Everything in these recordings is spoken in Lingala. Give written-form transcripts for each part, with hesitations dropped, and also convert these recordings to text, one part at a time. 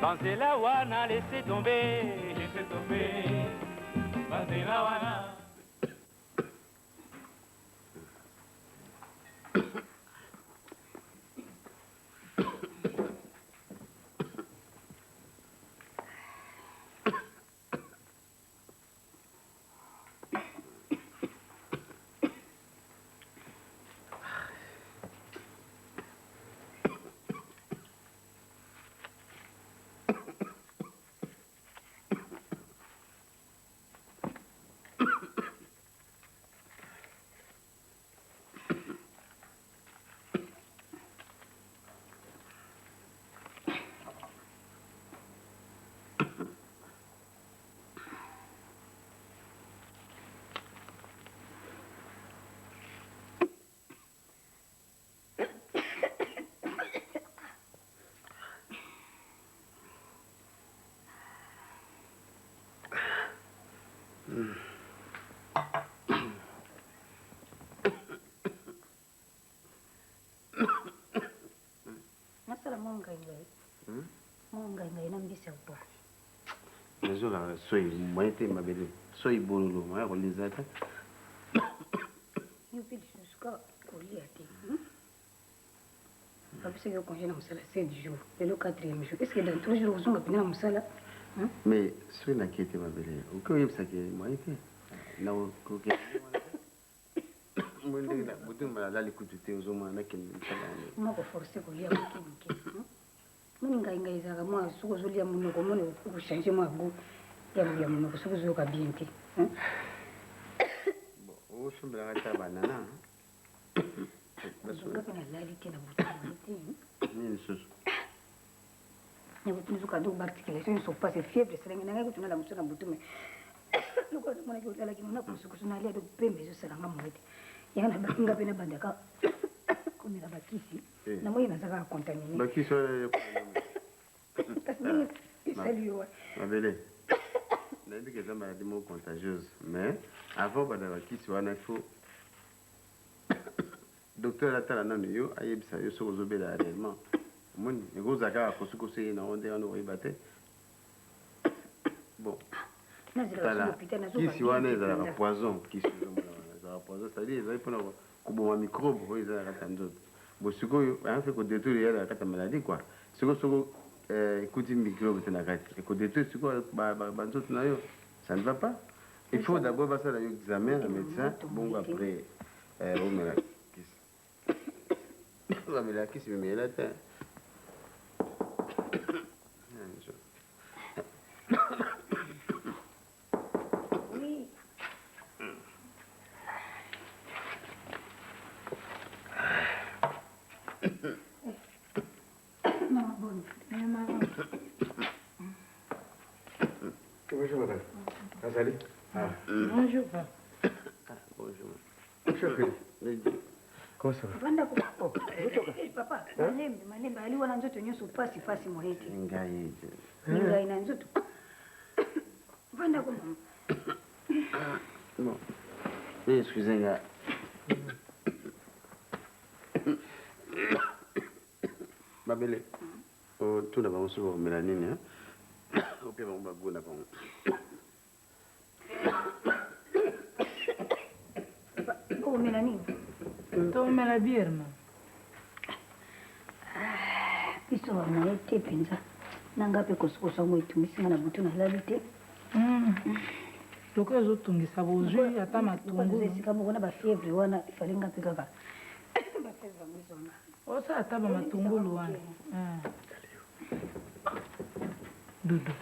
Banzela wana laisse tomber, laisse tomber. Banzela wana. Nasala mwa ngaingai. Hmm? Mwa ngaingai na mbisi ya kopola. Nazoka soyi moyen te mabele. Soyi bololo moyen kolinza te. Yo mpe lisusu kaka kolia te. Hmm? Bapesaki yo congé na mosala 7 jours. Lelo 4e jour. Est-ce que dans 3 jours ozonga mpenza na mosala? Hmm? Mais soki nakei te mabele, okoki oyebisaki moyen te. Nakoki Moi ndenge na butu nalali kutu te ozomona nakende mosala yango. Mwa koforce kolia moke moke. Hmm? Moni ngai ngai ezalaka mwa soki ozolia monoko omoni okochange mwa gout ya monoko soki ozoyoka bien te. Hmm? Bon, osombelaka ata banana. Nga mpe nalali te na butu boye te. Nini lisusu? Na butu nzoka donc baarticulation nyonso pasi fièvre esalangi na ngai kutu nalamusa na butu me lokola namonaki olalaki na kosukosu nalia donc pembe ezosala nga moye te yanga nabaki nga mpe nabandaka komela bakisi Eh. namoni naza kaka contamine Bakisi wana kasi ndenge esali yo wana mabele. Nayebi ke eza maladie moko contagieuse mais avant banda bakisi wana il faut docteur atala nanu yo ayebisa yo soki ozobela réellement. Omoni ekozala kaka kosukosu ye nango nde wana okoyeba te. Bon, nazela tala hôpital nazoka kisi wana bien te ezalaka mpenza. poison. Kisi ozomona wana ezalaka poison, c'est-à-dire ezali mpona koboma microbe oyo eza na kati ya nzoto. Bon, sikoyo en fait kodétruire ya na kati ya maladie quoi. Sikoyo soko ekuti microbe te na kati ekodétruire sikoyo banzoto na yo, ça ne va pas. Il faut d'abord basala yo examen na médecin, bongo après omela kisi. Bamela kisi memela te. Oui. Mama boni. Bonjour madame. Azali. Ah. Bonjour papa. Ah, bonjour. Bonjour Félix. Comment ça va? Vanda ko. Eh, papa, malembe, malembe, ali wana nzoto nyonso pasi pasi moye te. Ngai Ngai na nzoto. Vanda ko mama. Bon. Eh, excusez nga. Mabele. Otuna bango soki bakomela nini, hein? Opia bango bagoût na bango. Okomela nini? Tomela bière ma. Biso bamoye te mpenza. Na nga mpe kosukosu yango etungisi nga na butu nalali te. Lokola ezotungisa bozwi ata Lokola toza matungulu. esika moko na bafièvre wana efale nga mpe kaka bafièvre yango ezonga. Osala ata bamatungulu wana. Ah. Dudu.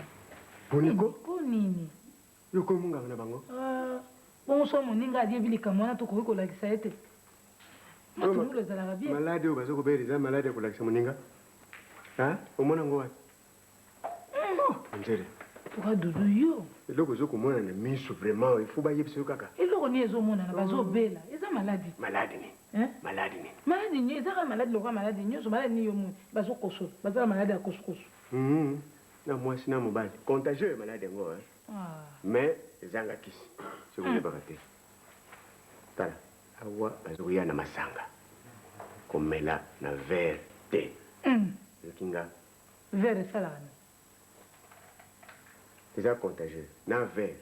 Boniko, Mpo nini? yo komi monganga na bango. Ah, bongo so moninga ayebi likambo wana tokoki kolakisa ye te. Matungulu ezalaka bien. Maladi oyo baza kobela eza maladi ya kolakisa moninga. Ha? Omona ngo wapi? Oh, nzele. Toka Dudu yo. Eloko ezokomona na miso vraiment, il faut bayebisa yo kaka. Eloko nini ezomonana bazobela eza maladi. Maladi nini? Hein? Maladi nini? Maladi nini eza kaka maladi lokola maladi nyonso maladi nini yo moni bazokosola baza na maladi ya kosukosu. Mhm. Na mwasi na mobali. Contagieux maladi yango hein. Ah. Mais ezanga kisi. Soki oyebaka te. Tala, awa bazokoya na masanga. Komela na verre te. Yoki nga Verre esalaka nini? Eza contagieux na verre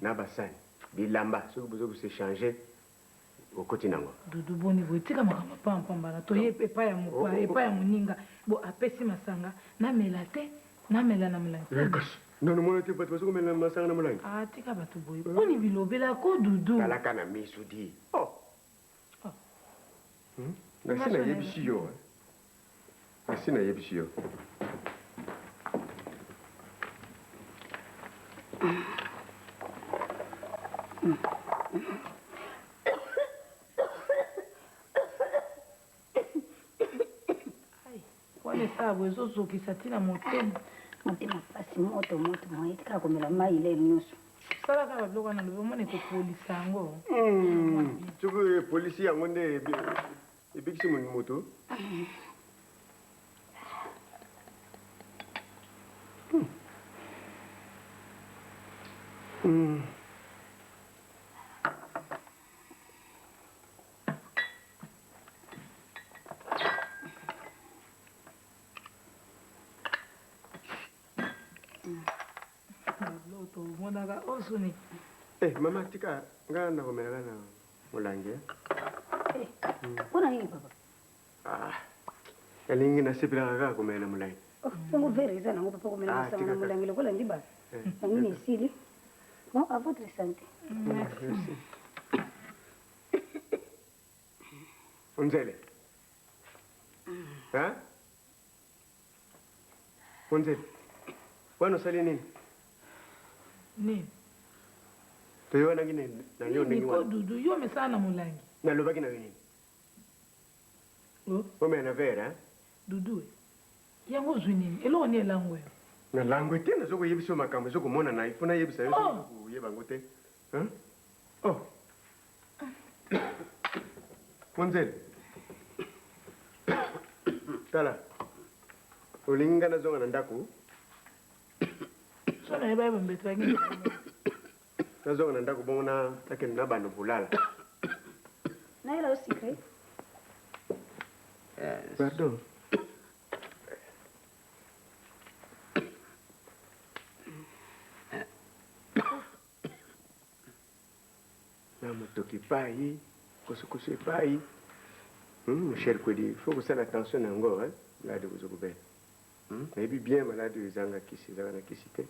na basani bilamba soki bozo ko s'echanger okoti nango. Doudou boni boye tika makambo ya pamba pamba na toye epai ya mopa epai ya moninga bo apesi masanga namela te namela na molangi. Eh kasi nanu omona te bato bazo komela masanga na molangi? Ah tika bato boye boni bilobela ko Doudou. Talaka na misu di oh. Nasi nayebisi yo hein. Nasi nayebisi yo. Wana esala boye ezozokisa ntina motema. Motema mpasi moto moto moye tikala komela mai lelo nyonso. Sala kaka biloko wana lobi omona ekopolisa yango. Soki epolisi yango nde ebikisi moto. Tomonaka osoni. Eh, mama tika nga nakomelaka na molangi. Eh? Eh, mpona nini papa? Ah, nalingi nasepelaka kaka komela na molangi. Oh, bongo verre eza nango papa komela Ah, masanga tika na kaka. molangi lokola ndiba. Eh, Na nini esili? Bon, à votre santé. Merci. Onzele. Hein? Onzele. Wana osali nini? Nini? Toyokanaki na yo ndenge Nini ko wana. Dudu yo mesala na molangi. Nalobaki na yo nini? Oh. Omela na verre, hein? Dudu yango ozwi nini? Eloko nini elangwe yo? Nalangwe te, nazo koyebisa yo makambo ezo komonana, il faut nayebisa yo Oh. soki koyeba yango te. Hein? Oh. Monzele. Tala. Olingi nga nazonga na ndako? So nayeba ye bambeto ya nini? Nazonga na ndako bongo na nakende na bando kolala. Nayela yo sucré. Pardon. Na motoki epai, kosukosu epai. Mon cher Kwedi, il faut kosala attention na yango, hein? Maladi okozo kobela. Nayebi bien maladi oyo ezanga kisi, ezanga na kisi te.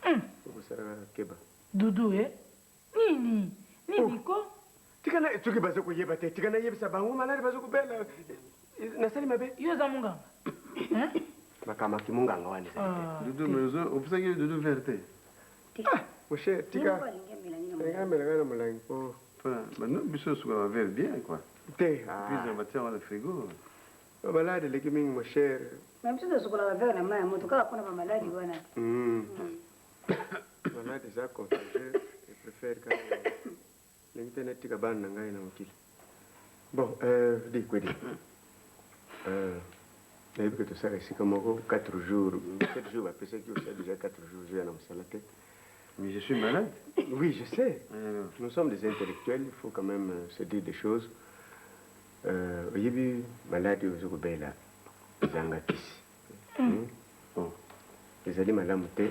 Faut kosala keba. Dudu, eh? Nini? Nini ko? Tika na soki bazo koyeba te, tika nayebisa bango maladi bazo kobela. Nasali mabe? Yo oza munganga. Hein? Makambo ya kimunganga wana ezali te. Ah, Dudu, mais opesaki ye Dudu verre te. Ah, mon cher, tika. Ye moko alingi amela nini na Alingi molangi? amela na molangi po. Mpona ba biso osuka ba verre bien quoi. Te. Puis batia wana frigo. Ba maladi eleki mingi mon cher. Mais biso tosukolaka verre na mai ya moto kaka mpona ba maladi wana. Maladi eza contagieux, je préfère kaka ndenge te natika bana na ngai na mokili. Bon, di Kwedi. Nayebi ke tosala esika moko 4 jours, 7 jours bapesaki osala déjà 4 jours ozoya na mosala te. Mais je suis malade. Oui, je sais. Alors. Nous sommes des intellectuels, il faut quand même se dire des choses. Oyebi maladi ozo kobela ezanga kisi. Bon. Ezali malamu te.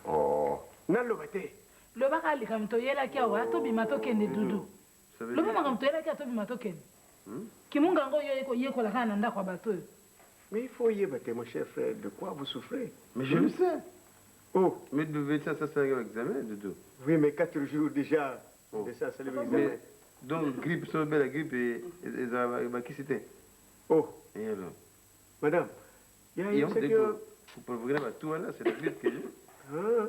Oh. Naloba te. Lobaka likambo toyelaki awa, tobima tokende Dudu. Ça veut Loba dire makambo toyelaki awa, tobima tokende. Kimunga ngo yo yekola kaka na ndako ya bato oyo. Mais il faut yeba te, mon cher frère, de quoi vous souffrez? Mais je le sais. Oh. Mais de médecin, ça c'est un examen, Doudou. Oui, mais 4 jours déjà. Oh. De ça, c'est l'examen. Mais, donc, grippe, ça, la grippe, et ça va qui c'était? Oh. Et alors? Madame, il y a Et une on seule dit que que pour provoquer la tout, là, c'est la grippe que j'ai. Ah.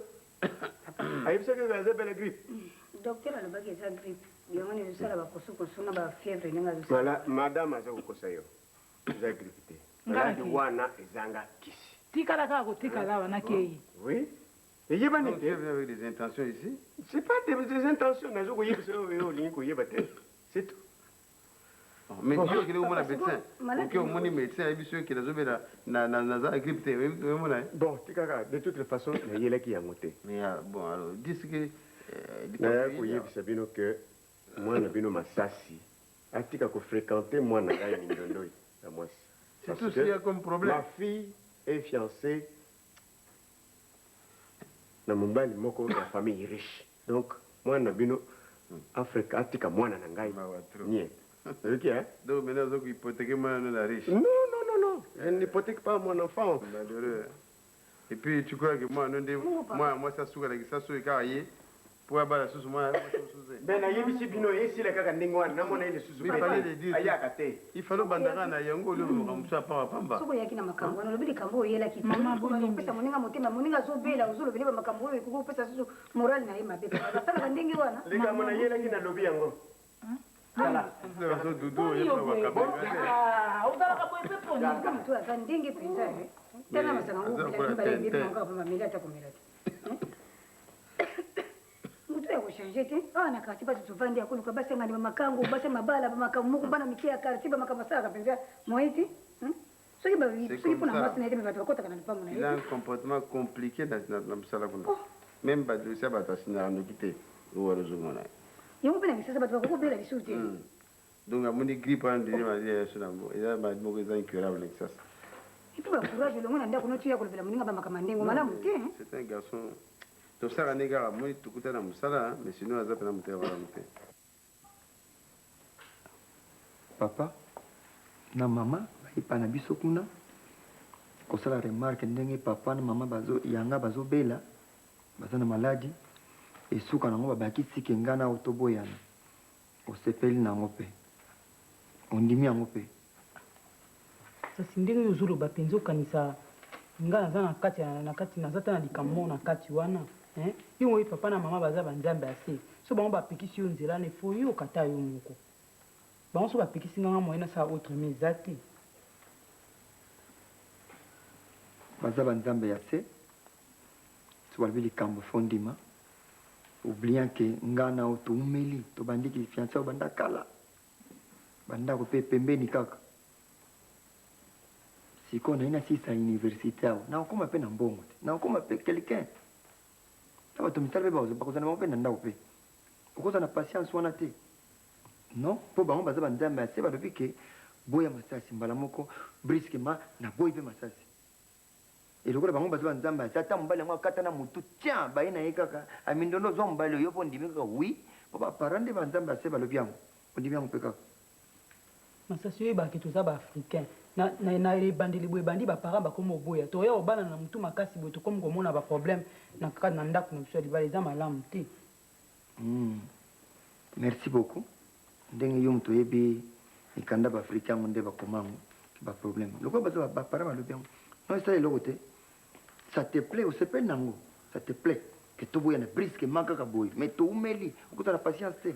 Ah, il y a que la grippe. Docteur, alobaki eza grippe. Yango nde ezosala bakosukosu na ba fièvre ndenge azosala. Voilà, madame aza kokosa yo. Eza grippe te. Nga Maladi na wana ezanga kisi. Tikala kaka kotikala awa na kei. Oui. Eyebani Donc, te. tu viens avec des intentions ici? C'est pas des intentions. Nazo koyebisa yo, yo olingi koyeba te. C'est tout. Bon, mais Bon. yo okende komona Papa, médecin. c'est bon. Malade Oke omoni médecin ayebi soki okende azobela na za grippe te. Oyebi omona, hein? Bon, tikaka, de toutes les façons, nayelaki yango te. Mais, ah, bon, alors, dis ce que, Naya koyebisa bino ke mwana bino masasi atika kofréquenter mwana ngai mindondo ya mwasi. C'est Parce tout ce que qu'il y a comme problème. Ma fille est fiancée na mobali moko ya famille riche. Donc mwana na bino Afrika atika mwana na ngai nie. Oyoki hein? Donc maintenant ozo ko hypothéquer mwana no na riche. Non non non non, je n'hypothèque pas mon enfant. Malheureux. Et puis tu crois que mwana no nde mwana mwasi asuka na kisasa oyo kaka ye po abala susu mwana mwasi mosusu te. Ben nayebisi bino esila kaka ndenge wana namona ye lisusu Mais il fallait le dire. ayaka te. Il fallait obanda kaka na yango olio makambo mosusu ya pamba pamba. Soki oyaki na makambo wana olobi likambo oyo oyelaki te. Mama, bolingi. Opesa moninga motema, moninga azobela, ozolobele ba makambo oyo ekoki kopesa susu morale na ye mabe. Basalaka ndenge wana. Likambo nayelaki nalobi yango. Tala. Azo dudu oyo Boni yo boye? Ah, ozalaka boye mpe poni. Kaka moto oyo aza ndenge mpenza eh. Tala masanga ngo Aza komela lokola mibale tintin. ebebi bango kaka pamba, ameli ata komela te. Moto ya kochange te awa na quartier bato tovandi ya koluka basengani bamakango basa mabala bamakambo moko bana mike ya quartier bamakambo asalaka mpenza moye te. Soki ba- C'est soki mpona comme ça. mwasi na ye te me bato bakotaka na lopango na Il a ye un comportement compliqué na na na mosala kuna. Même ba dossier bato asignaka noki te oyo wana ozomona. Yango mpe na misasa bato bakoki kobela lisusu te. Donc amoni grippe wana ndenge maladie ya so nango eza maladie moko eza incurable na Kinshasa. Epuis bacourage elongo na ndako noti ya kolobela moninga bamakambo ya ndenge malamu te. C'est un garçon tosala nde kaka moi tokuta na mosala, mais sinon aza mpena moto ya malamu te. Papa na mama bayepa na biso kuna kosala remarque ndenge papa na mama bazo yanga bazobela baza na maladi esuka nango babakisi ke nga na otoboyana osepeli nango mpe ondimi yango mpe. Kasi ndenge oyo ozoloba mpenza okanisa nga naza na kati na kati naza ta na likambo moko na kati wana hein? Yo oyebi papa na mama baza banzambe ya se so bango bapekisi yo nzela na efo yo okata yo moko bango so bapekisi nga nga moyen nasala autrement eza te. Baza banzambe ya se so balobi likambo fo ndima oubliant ke nga na oyo toumeli tobandiki fiançailles obanda kala bandako mpe pembeni kaka sikoyo naye nasisa université awa nakokoma mpe na mbongo te nakokoma mpe quelqu'un na bato misala mpe bakozala bango mpe na ndako mpe okozala na patience wana te non mpo bango baza banzambe ya se balobi ke boya masasi mbala moko brusquement naboyi mpe masasi elokola bango baza banzambe ya se ata mobali yango akata na motu tian baye na ye kaka amindondo ozwa mobali oyo mpo ondimi kaka wi mpo baparent nde banzambe ya se balobi yango ondimi yango mpe kaka. Masasi oyebaka toza baafricain na, na, na ebandeli boye ebandi baparent bakomi oboya toya kobana na motu makasi boye tokomi komona baproblème na, na ndako na biso ya libala eza malamu te. Merci beaucoup ndenge yo moto oyebi mikanda baafricain yango nde bakoma yango baproblème lokola baza baparent balobi yango non esala eloko te ça te plaît osepeli nango ça te plaît ke toboya na brusquement kaka boye mais toumeli okozala patience te.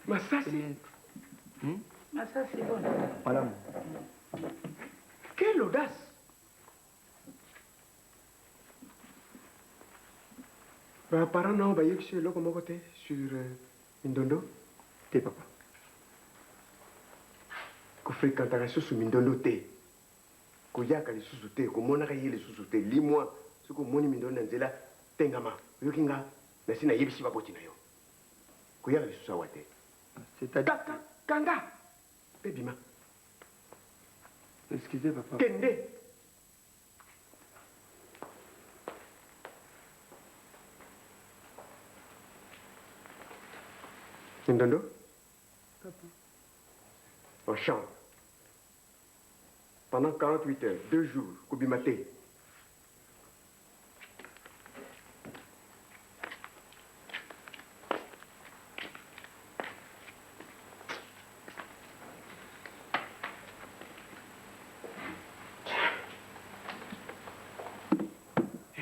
Masasi. Masasi bon. Malamu. Quelle audace! Baparent nao bayebisi yo eloko moko te sur mindondo? Te papa. Kofréquentaka lisusu mindondo te, koyaka lisusu te, komonaka ye lisusu te. Limwa soki omoni mindondo na nzela tengama oyoki nga nasi nayebisi baboti na yo koyaka lisusu awa te. C'est-à-dire Kaka kanga mpe bima. Excusez papa. Kende. Mindondo. Papa. En chambre pendant 48 heures, 2 jours, kobima te.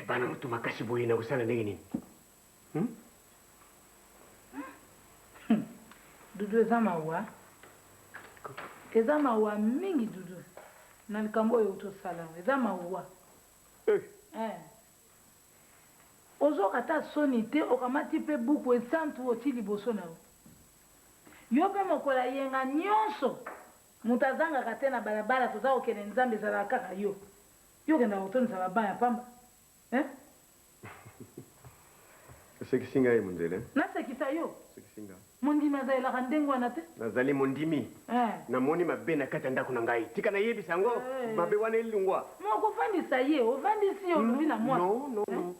Bana motu makasi boye na kosala ndenge nini? Dudu eza mawa eza mawa mingi Dudu na likambo oyo tosala eza mawa. Ozoka ata soni te okamati mpe buku esantu oti liboso na yo yo mpe mokolo ayenga nyonso moto azangaka te na balabala toza kokende nzambe ezalaka kaka yo yo okendaka kotondisa baban ya pamba. Osekisi ngai mondele. Nasekisa yo. Osekisi nga. Mondimi azalelaka ndenge wana te. Nazali mondimi. Namoni mabe na kati ya ndako na ngai tika nayebisa yango mabe wana elingwa. Moko ofandisa ye ovandisi ye olobi na mwana. Non, non, non.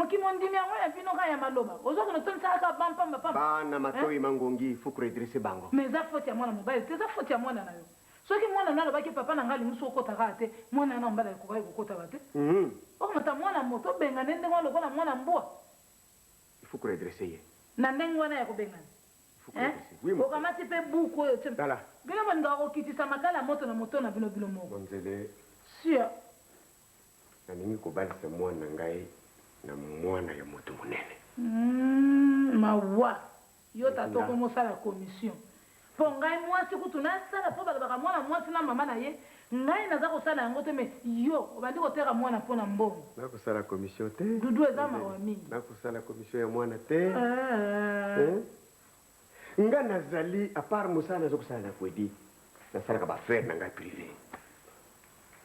Kimondimi yango ya bino kaka ya maloba. Ozokende otondisa kaka ba pamba pamba. Bana matoyi mangongi, il faut ko redresser bango. Mais eza faute ya mwana mobali te, eza faute ya mwana na yo. Soki mwana na yo alobaki papa na ngai alingi soki okota kaka te, mwana wana mobali akokaki kokotaka te. Okomata mwana moto obengana ye ndenge wana lokola mwana mbwa. Il faut ko redresser ye. Na ndenge wana ya kobengana. Hein? Oui, mon Okamati pe buku oyo tie. Tala. Bino bolingaka kokitisa makala ya moto na moto na bino bino moko. Bonzele. Sur. Nalingi kobalisa mwana na ngai na mwana ya moto monene. Hum, mawa. Yo tata okomi osala commission. Po ngai mwasi kutu nasala po balobaka mwana mwasi na mama na ye, ngai naza kosala yango te mais yo obandi koteka mwana po na mbongo. Nakosala commission te. Doudou eza mawa mingi. Nakosala commission ya mwana te. Hein? Nga nazali à part mosala nazo kosala na Kwedi, nasalaka ba affaires na ngai prive.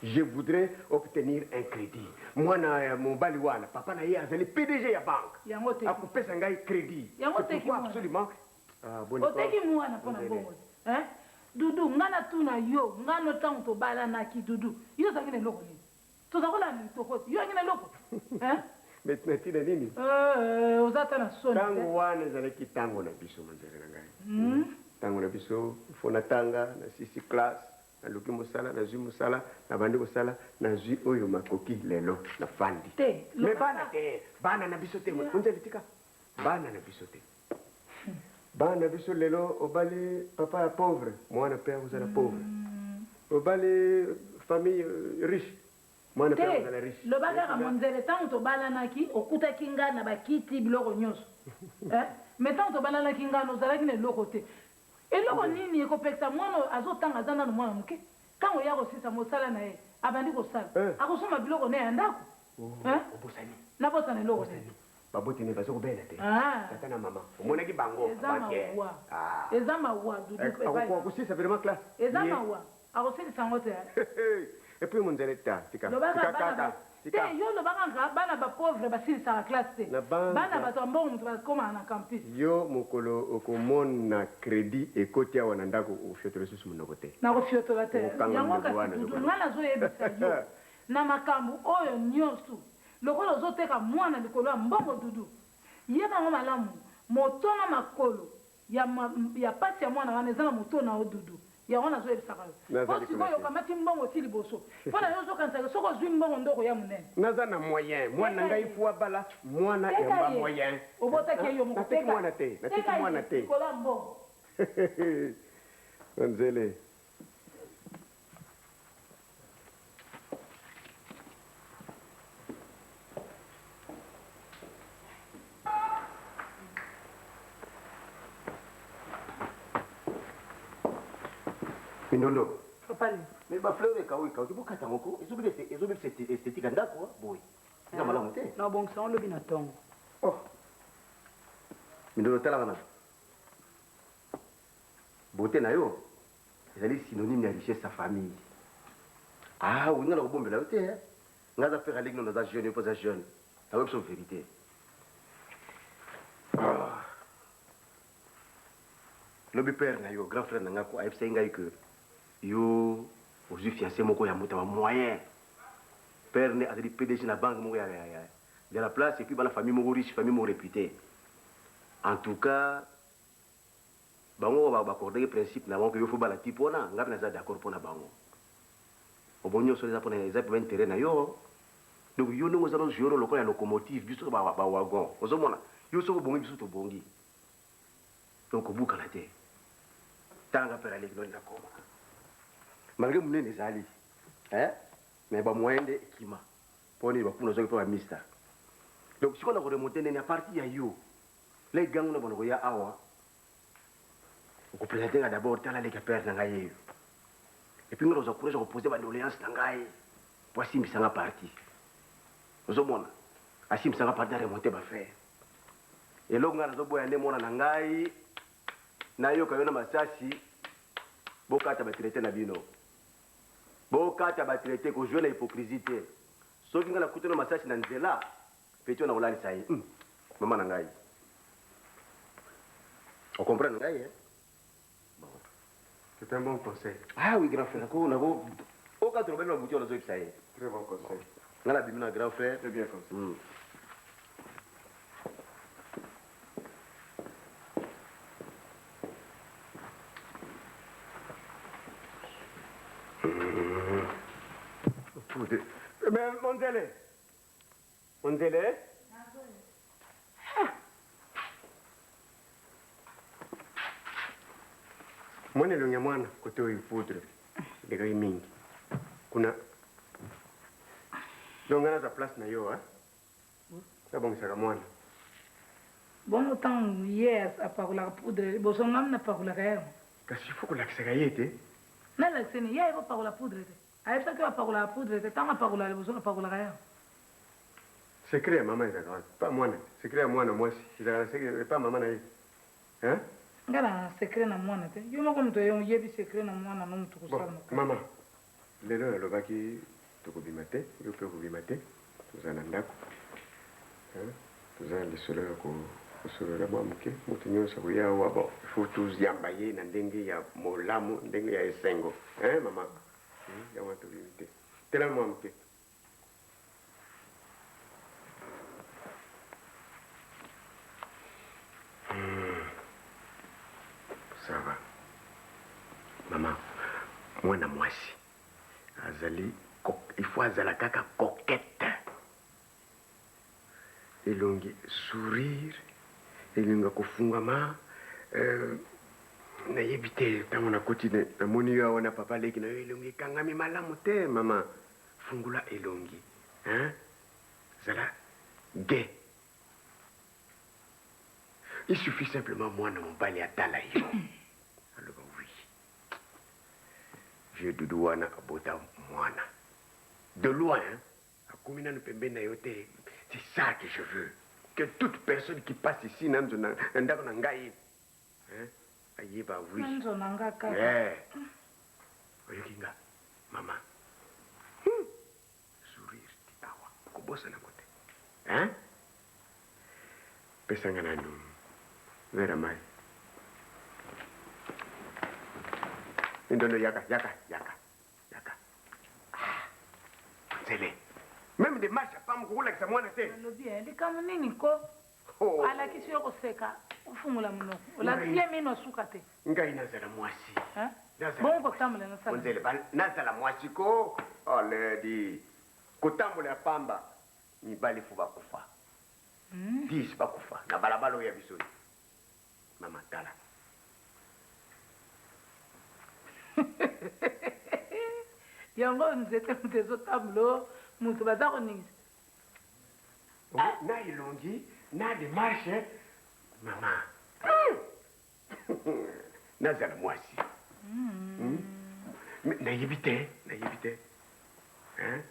Je voudrais obtenir un crédit. Mwana ya mobali wana, papa na ye azali PDG ya banque. Yango oteki. Akopesa ngai crédit. Yango C'est oteki pourquoi mwana. absolument. Ah, boni ko. Oteki mwana pona Nzele. mbongo te. Hein? Doudou, nga natuna yo, nga no tango tobalanaki Doudou, yo ozalaki na eloko nini? Toza kolanda litoko te. Yo ozalaki na eloko? Hein? Mais na tina nini? Euh, oza ata na soni te. Tango wana ezalaki tango na biso, manzele na ngai. Tango na biso, il faut natanga, nasisi classe, naluki mosala, nazwi mosala, nabandi kosala, nazwi oyo makoki lelo, nafandi. Te, Mais loba bana kaka. te, bana na biso te, monzele tika. Bana na biso te. Bana na biso lelo obali papa ya pauvre, mwana pe akozala pauvre. Obali famille riche, mwana pe Te, akozala riche. loba kaka monzele, tango tobalanaki, okutaki nga na bakiti biloko nyonso. Eh? Mais tango tobalanaki nga ozalaki na eloko te. Eloko nini ekopekisa mwana oyo azotanga aza nanu mwana moke? Tango ye akosilisa mosala na ye, abandi kosala. Akosomba biloko na ye ya ndako. Eh? Obosani. Nabosana eloko nini? Baboti ne bazo kobela te. Tata na mama, omonaki bango Eza banquière. mawa. Eza mawa, Doudou, Eh, epai. akosilisa vraiment classe. Eza Ye. mawa. Akosilisa yango te. Et puis monzele ta, tika. Lobaka Tika bana kaka. ba- Tika. Te, yo lobaka kaka bana ba pauvre basilisaka classe te. Na banza. Bana bato ya mbongo moto bakomaka na campus. Yo mokolo okomona crédit ekoti awa na ndako ofiotola lisusu monoko te. Nakofiotola te. Okokanga Yango monoko kasi wana Doudou, lokola. nga nazoyebisa yo na makambo oyo nyonso lokola ozoteka mwana likolo ya mbongo Doudou, yeba yango malamu, moto na makolo ya ma, ya pasi ya mwana wana eza na moto na yo Doudou. Yango nazoyebisaka yo. Nazali Po kuna sikoyo te. okamati mbongo ti liboso. Po na yo ozokanisaka soki ozwi mbongo nde okoya monene. Naza na moyen. Mwana Teka ngai ye. fo abala mwana Teka ya mba ye. moyen. Obotaki ye yo moko. Nateki Teka mwana ye. te. Nateki Teka ye mwana te. likolo ya mbongo. Nzele. Mindondo. Papa Leo. Mais ba fleur ekauki kauki bokata yango ko ezobebisa ezobebisa esthétique ya ndako boye. Eza malamu te. Na bongisa yango lobi na tongo. Oh. Mindondo talaka na. Beauté na yo ezali synonyme ya richesse ya famille. Ah, oui, nga na kobombela yo te. Hein? Nga za faire aleki no naza jeune, yo mpo aza jeune. Nakoyebi biso vérité. Ah. Lobi père na yo, grand frère na nga ko ayebisaki ngai que yo ozwi fiancé moko ya moto ya moyen. Père ne azali PDG na banque moko ya, ya, ya, de la place et puis bana famille moko riche, famille moko réputée. En tout cas, bango ba accordé principe na bango que yo faut bala type wana, nga pe naza d'accord pona bango. Obo nyonso eza pona eza pe intérêt na yo. Donc yo ndongo oza jouer lokola ya locomotive biso ba, ba wagon. Ozomona yo soko bongi biso tobongi. Donc obukana te. Tanga père aleki noni nakoma. Malgré monene ezali. Hein? Mais ba moyen nde ekima. Poni ba kuna zoki pe ba mista. Donc sikoyo na ko remonter nene à partir ya yo. Les gangs na bana koya awa. Ko présenter nga d'abord tala leka père na ngai yeyo. Et puis nga nakozwa courage ya koposer ba doléance na ngai. Po asimbisa nga parti. Ozomona? Asimbisa nga parti a remonter ba frères. Eloko nga nazoboya nde mwana na ngai nayoka yo na masasi bokata ba traité na bino. Bokata ba traité ko jouer na hypocrisie te. Soki nga nakuti na masasi na nzela, petit wana kolalisa ye. Mama na ngai. O comprendre ngai hein? Bon. C'est un bon conseil. Ah oui, grand frère, nako nako okata lobeli na buti wana zoyebisa ye. Très bon conseil. Nga na bimi na grand frère. Très bien conseil. Poudre. Mais monzele. Monzele. Mwana elongi ya mwana kote oyo poudre elekaki mingi kuna donc nga nazwa place na yo nabongisaka mwana bongo ntango ye apakolaka poudre liboso ngam napakolaka yango kasi ifo kolakisaka ye te nalakise nini ye ayebi kopakola poudre te ayebisaki oyo apakolaka poudre te ntango apakolaka liboso napakolaka yango secret ya mama ezalaka wapi pa mwana secret ya mwana mwasi ezalaka na secret pa mama na ye hein nga na secret na mwana te yo moko moto oyebi secret na mwana no moto kosala bon, mama lelo nalobaki tokobima te yo mpe okobima te toza na ndako toza na lisolo ya kosolola mwa moke moto nyonso akoya awa bon faut toyamba ye na ndenge ya molamu ndenge ya esengo hein mama yango wana tobimi te telama mwa moke Ça va. Mama, mwana mwasi azali il faut azala kaka coquette. Elongi sourire, elongi ya kofungwama euh, nayebi te ntango nakoti namoni yo awa na papa leki na yo elongi ekangami malamu te mama fungola elongi hein? zala gay il suffit simplement mwana mobali atala yo aloba oui vieux dudu wana abota mwana de loin hein? akomi nanu pembeni na yo te c'est ça que je veux que toute personne qui passe ici na nzo na ndako na ngai hein? ayeba oui na nzo na nga kaka yeah. oyoki nga mama Sourire ti awa kobosana ngo te hein pesa nga nanu verre ya mayi mindondo yaka yaka yaka yaka ah nzele meme de marche pam kokolakisa mwana te alobi eh, likambo nini ko oh. alakisi yo koseka ofungola monoko olakisi ye mino asuka te ngai nazala mwasi bongo kotambola nasala nzele nazala mwasi ko oledi oh, kotambola ya pamba mibali fo bakufa hmm? 10 bakufa na balabala oyo ya biso mama tala yango nzete moto ezotambola moto baza koningisa na elongi na demarche mama nazala mwasi hmm? Nayebi te nayebi te hein?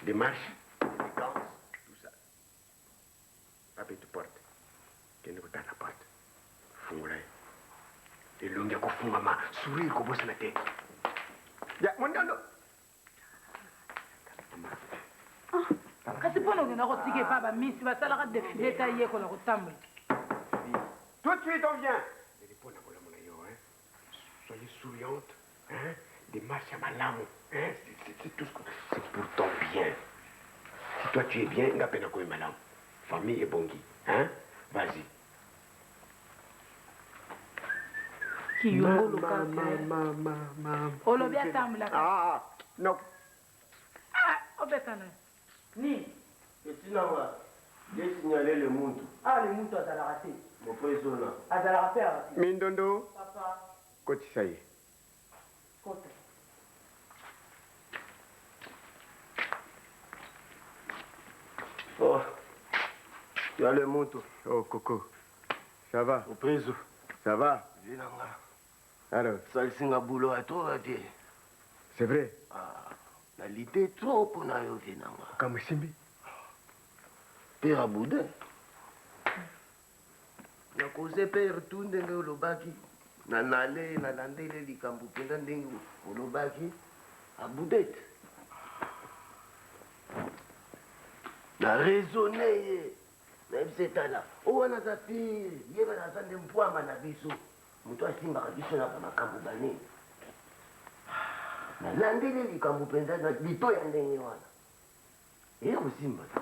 Démarche élégance tout ça babetu porte kende kotala porte fungola ye elongi ya kofungama sourire kobosana te ya mondondo kasi mpo na okenda kotika epa bamisi basalaka defile te ayekola kotambola tout de suite on vient mpo na bolamu na yo hein? Soyez souriante hein? Démarche ya malamu hein? C'est tout ce que c'est pour ton bien. Si toi tu es bien nga mpe nakomi malamu famille ebongi hein? Vas-y. Kiyungulu kaka olobi atambulaka ah, no. Ah, obeta na nini etina wa ye signale le muntu ah le muntu azalaka te mopresona azalaka mpe awa te mindondo papa kotisa ye kota oh ya le muntu oh koko ça va mopreso ça va vie na nga alors salisi nga boulot ya trop vie c'est vrai ah, na lite trop mpo na yo vie na nga kambo esimbi père aboudin nakoze père tu ndenge olobaki na nale nalandeli likambo mpenza ndenge olobaki abudete na raisonne ye nayebisa etala oyo wana aza pire ye bana aza nde mpwama na biso moto asimbaka biso na bamakambo banini nalandeli likambo mpenza na lito ya ndenge wana eye kosimba te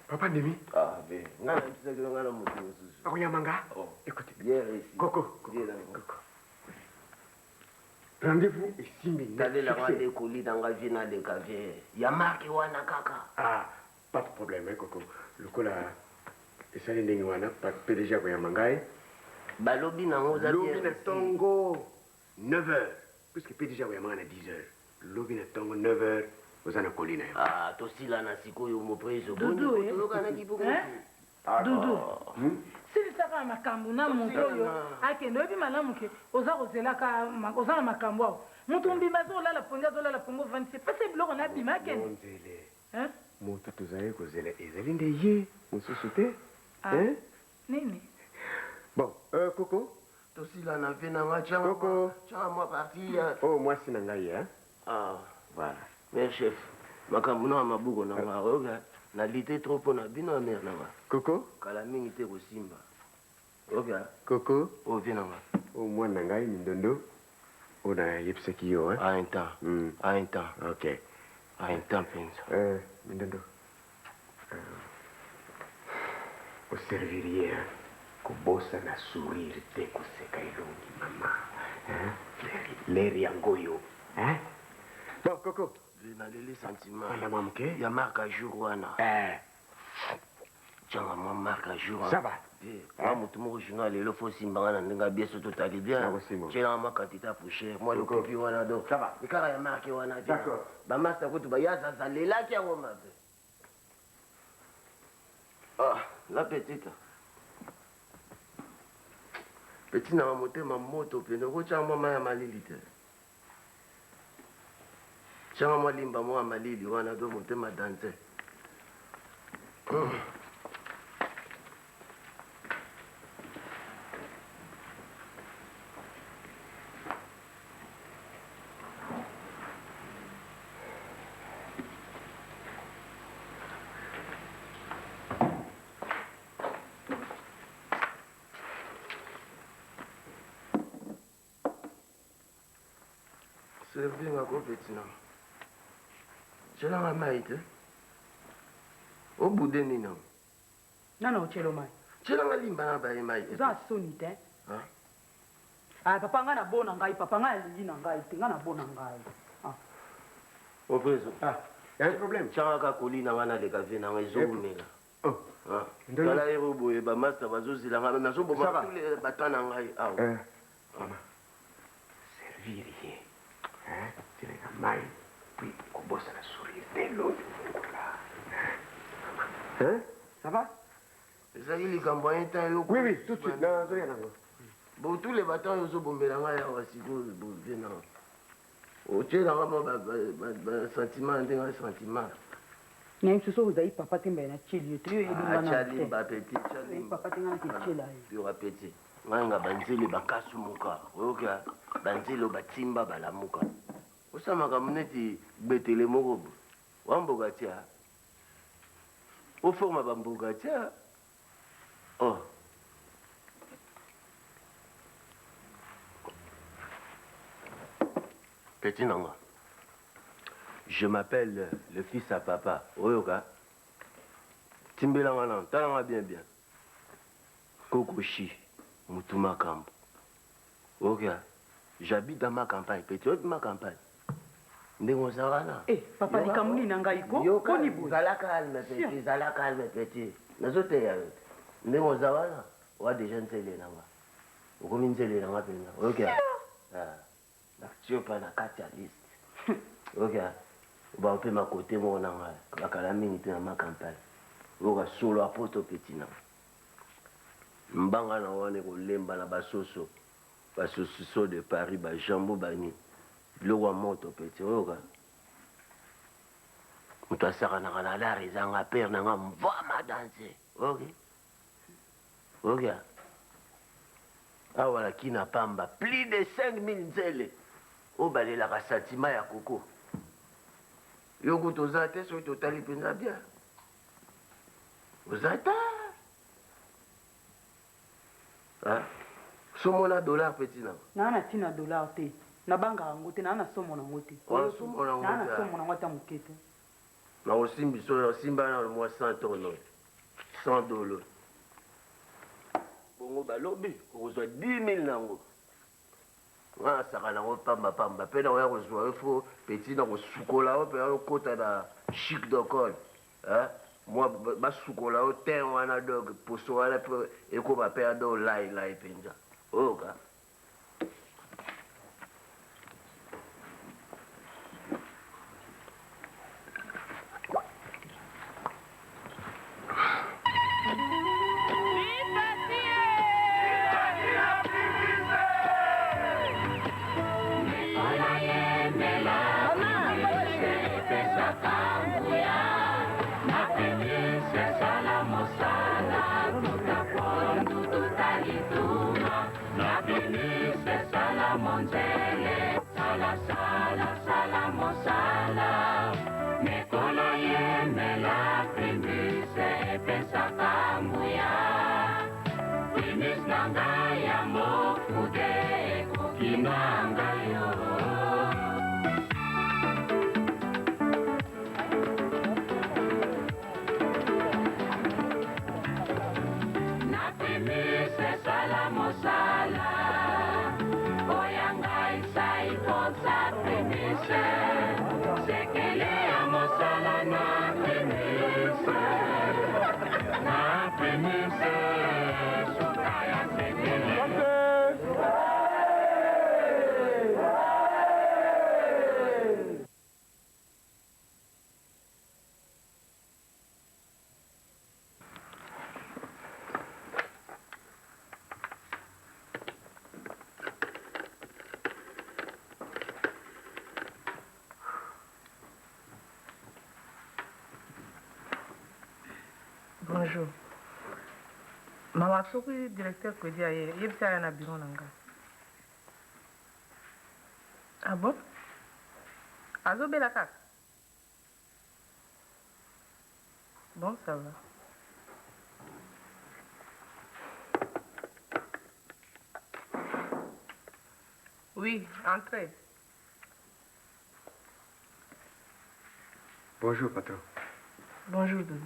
papa ndimi ah, be ngai nayebisaki yo ngai na moto mosusu akoyamba nga oh. écoute bien réussi koko koko Rendez-vous esimbi na Talela nga succès. nde colis na nga vie naleka vie ya marke wana kaka. Ah, pas de problème, hein, Coco. Lokola esali ndenge wana, PDG akoyamba ngai. Balobi nango oza Lobi bien na reçu. tongo 9h, puisque PDG akoyamba ngai na 10h. Lobi na tongo 9h, oza na colis na yo. Ah, tosilana sikoyo mopreso. Doudou, eh? Toyokanaki bongo. Hein? Doudou. Silisaka makambo na moto oyo akende oyebi malamu ke oza kozelaka oza na makambo awa moto mobimba azolala pongi azolala pongi ovandisi pesa biloko na abima akende Monzele. Hein? Moto tozali kozela ezali nde ye, mosusu te. Ah. Hein? Nini? Bon, Coco. Tosilana ve na nga tianga Coco. tianga mwa parti ya Oh, mwasi na ngai, hein? Ah. Voilà. Mère chef, makambo na maboko na nga oyoka na lite trop mpo na bino ya mère na nga. Coco. Kala mingi te kosimba. Oyoka. Coco. Oh, vie na nga. Oh, mwana na ngai mindondo. Oyo nayebisaki yo, hein? À un temps. À un temps. Ok. À un temps mpenza. Mindondo. Oservir ye, hein? Kobosana sourire te, koseka elongi, mama. Hein? Lere yango oyo, hein? Bon, Coco. Naleli sentiment. Fanda mwa moke. Ya marque à jour wana. Eh. Tianga mwa marque à jour. Ça va. Mwa motu moko journal lelo fo osimbanga na ndenge abie so totali bien. Nakosimba. Tielanga mwa quantité ya poussière. Mwa Coco. lokopi wana donc. Ça va. Ekaka ya marque wana. D'accord. Bamasta kutu bayazaza lelaki yango mabe. Ah, la petite. Petit na motema moto mpenza okotya mwa mai ya malili te. Tyanga mwa limba mwa ya malili wana to motema danse. Serving ako petit na. Tyelanga mai te. Obude nini yango? Nana otyelo mai. Tyelanga limba na baye mai te. Oza na soni te. Hein? Ah, papa ngai nabona ngai, papa ngai alingi na ngai te, ngai nabona ngai. Ah. Opreso. Ah, y a un problème. Tyanga kaka colis na ngai naleka vie na ngai ezoumela. Oh. Ah. Ndolo. Tala ero boye bamasta bazozela ngai Ça nazoboma va. tous les bata na ngai awa. Mama, servir ye. Hein? Tielanga mai, puis kobosana sourire te elongi fungola. Hein? Ça va? Ezali likambo ya ntan yo. Oui, oui, tout de suite. Nazoya nango. Bo tous les bata oyo ozobombela ngai awa sikoyo bovie na otyelanga mwa basentiment ndenge sentiment. Nayebi soso ozali papa te mbele natyeli yo te, yo oyebi nga nanu te. Tyalimba petit, Oyebi papa te ngai naketyela yo. Yoka petit, ngai nga banzele bakasumuka, oyoka banzele batimba balamuka. Osala makambo neti gbetele moko boye. Wa mboka tia. Oforma bamboka tia. Oh. Petit nanga. Je m'appelle le fils à papa. Oyoka. Timbelanga na, talanga bien bien. Kokoshi, mutu makambo. Oyoka. J'habite dans ma campagne. Petit, oyebi ma campagne. Ndenge oza wana. Eh, papa likambo nini na ngai ko? Yoka, Boni boye? zala calme petit, zala calme petit. Nazoteya yo te. Ndenge oza wana, oa déjà nzele na nga. Okomi nzele na nga mpenza. Oyoka. Ah. Natie pa na kati ya liste. Oyoka. Ba mpe makote moko na ngai. Bakala mingi te na ma campagne. Oyoka solo ya poto petit na nga. Mbanga na wana ekolemba na basoso. Basoso de Paris, bajambo bani. Biloko ya moto petit, oyoka. Moto asakanaka na lar ezanga père na nga mvama danse. Ok? Ok? Awa na kina pamba, plus de 5000 nzele. Oyo balelaka sentiment ya koko. Yo kutu oza te soki totali mpenza bien. Oza te. Hein? Somo na dollar petit na. Naa na ntina dollar te. Nabangaka yango te, naa na somo nango te. Wana somo nango Naa na te. somo nango ata moke te. Na osimbi so osimba na mwa 100 tono. 100 dollars. Bongo balobi okozwa 10 000 nango. Nga nasaka nango pamba pamba pe nakoya kozua yo faut petit na kosukola yo pena okota na chic dokol hein mua basukola yo teint wana donc poso wana pe ekoma pe ado lay lay penza oyoka. Bonjour. Mama soki directeur Kwedi aye, yebisa aya na bureau na nga. Ah bon? Azobela kaka? Bon, ça va. Oui, entrez. Bonjour, patron. Bonjour, Doudou.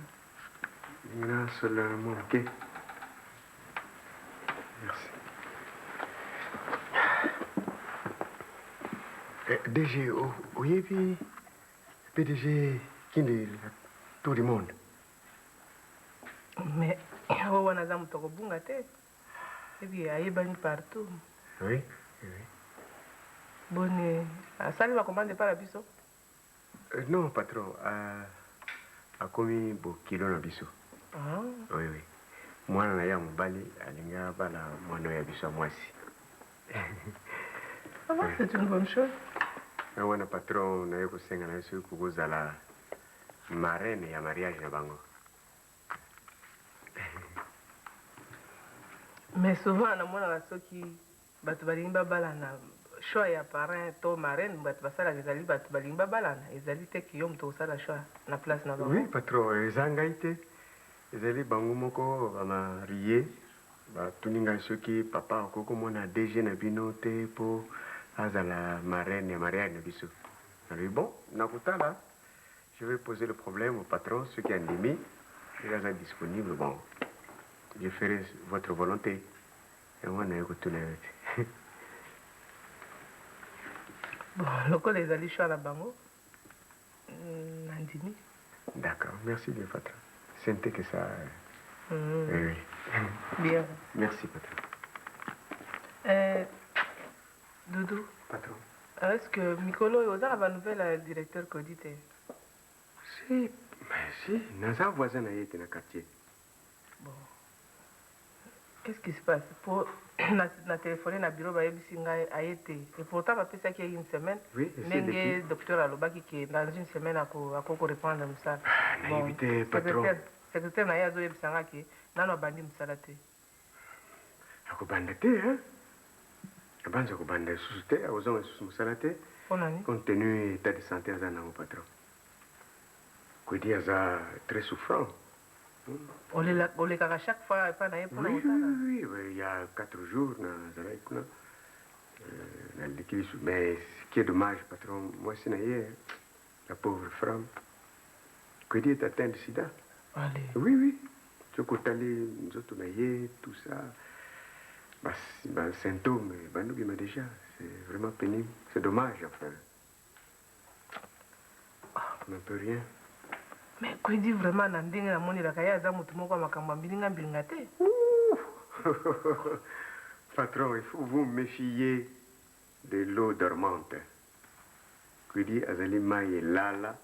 Nasolola mwa moke. Merci. Eh, DG, oyebi PDG Kinde la tour du monde? Mais oyo wana aza moto akobunga te. Ebi ayebani partout. Oui, oui. Boni asali ba commande epai na biso? Euh, non, patron, euh, akomi bokilo na biso. Ah. Oui, oui. Mwana na ye ya mobali alingi abala mwana oyo ya biso ya mwasi. Ah bon, c'est une bonne chose. Na wana patron naye kosenga na ye soki kokozala marraine ya mariage na bango. Mais souvent namonaka soki bato balingi babalana choix ya parrain to marraine bato basalaka ezali bato balingi babalana ezali te ki yo moto okosala choix na place na bango. Oui patron, eza ngai te, ezali bango moko ba marie batuni ngai soki papa okoki komona DG na bino te po azala marraine ya mariage na biso. Nalobi bon, nakotala. Je vais poser le problème au patron, soki andimi, soki aza disponible, bon, je ferai votre volonté. Yango wana naye kotuna yo te. Bon, lokola ezali choix na bango, nandimi. D'accord, merci bien patron. Ce n'était que ça. Oui, oui. Bien. Merci patron. Euh, Doudou. Patron. Est-ce que mikolo oyo oza na ba nouvelle ya directeur Kodi te? Si, mais si, naza voisin na ye te na quartier. Bon. Qu'est-ce qui se passe? Po na, na telefone na bureau bayebisi ngai aye te. Et pourtant bapesaki ye une semaine. Oui, esi Ndenge eleki. docteur alobaki ke dans une semaine ako ako ko reprendre mosala. Ah, nayebi te patron. Secrétaire, secrétaire na ye azoyebisa nga ke nanu abandi mosala te. Akobanda te hein? Abanzi akobanda lisusu te, akozonga lisusu mosala te. Pona nini? Compte tenu état de santé aza nango patron. Kwedi aza très souffrant. Olela, olekaka chaque fois epai na ye pona Oui, kotala? oui, oui, oui, il y a 4 jours nazalaki kuna. Naleki lisusu mais ce qui est dommage patron, mwasi na ye la pauvre femme. Kwedi est atteint de sida. Allez. Oui, oui. Soki otali nzoto na ye tout ça. Ba, ba symptômes ebandi kobima déjà. C'est vraiment pénible. C'est dommage, enfin. Ah, on n'en peut rien. Mais Kwedi vraiment na ndenge namonelaka ye aza moto moko ya makambo ya mbilinga mbilinga te. Patron, il faut vous méfier de l'eau dormante. Kwedi azali mai elala,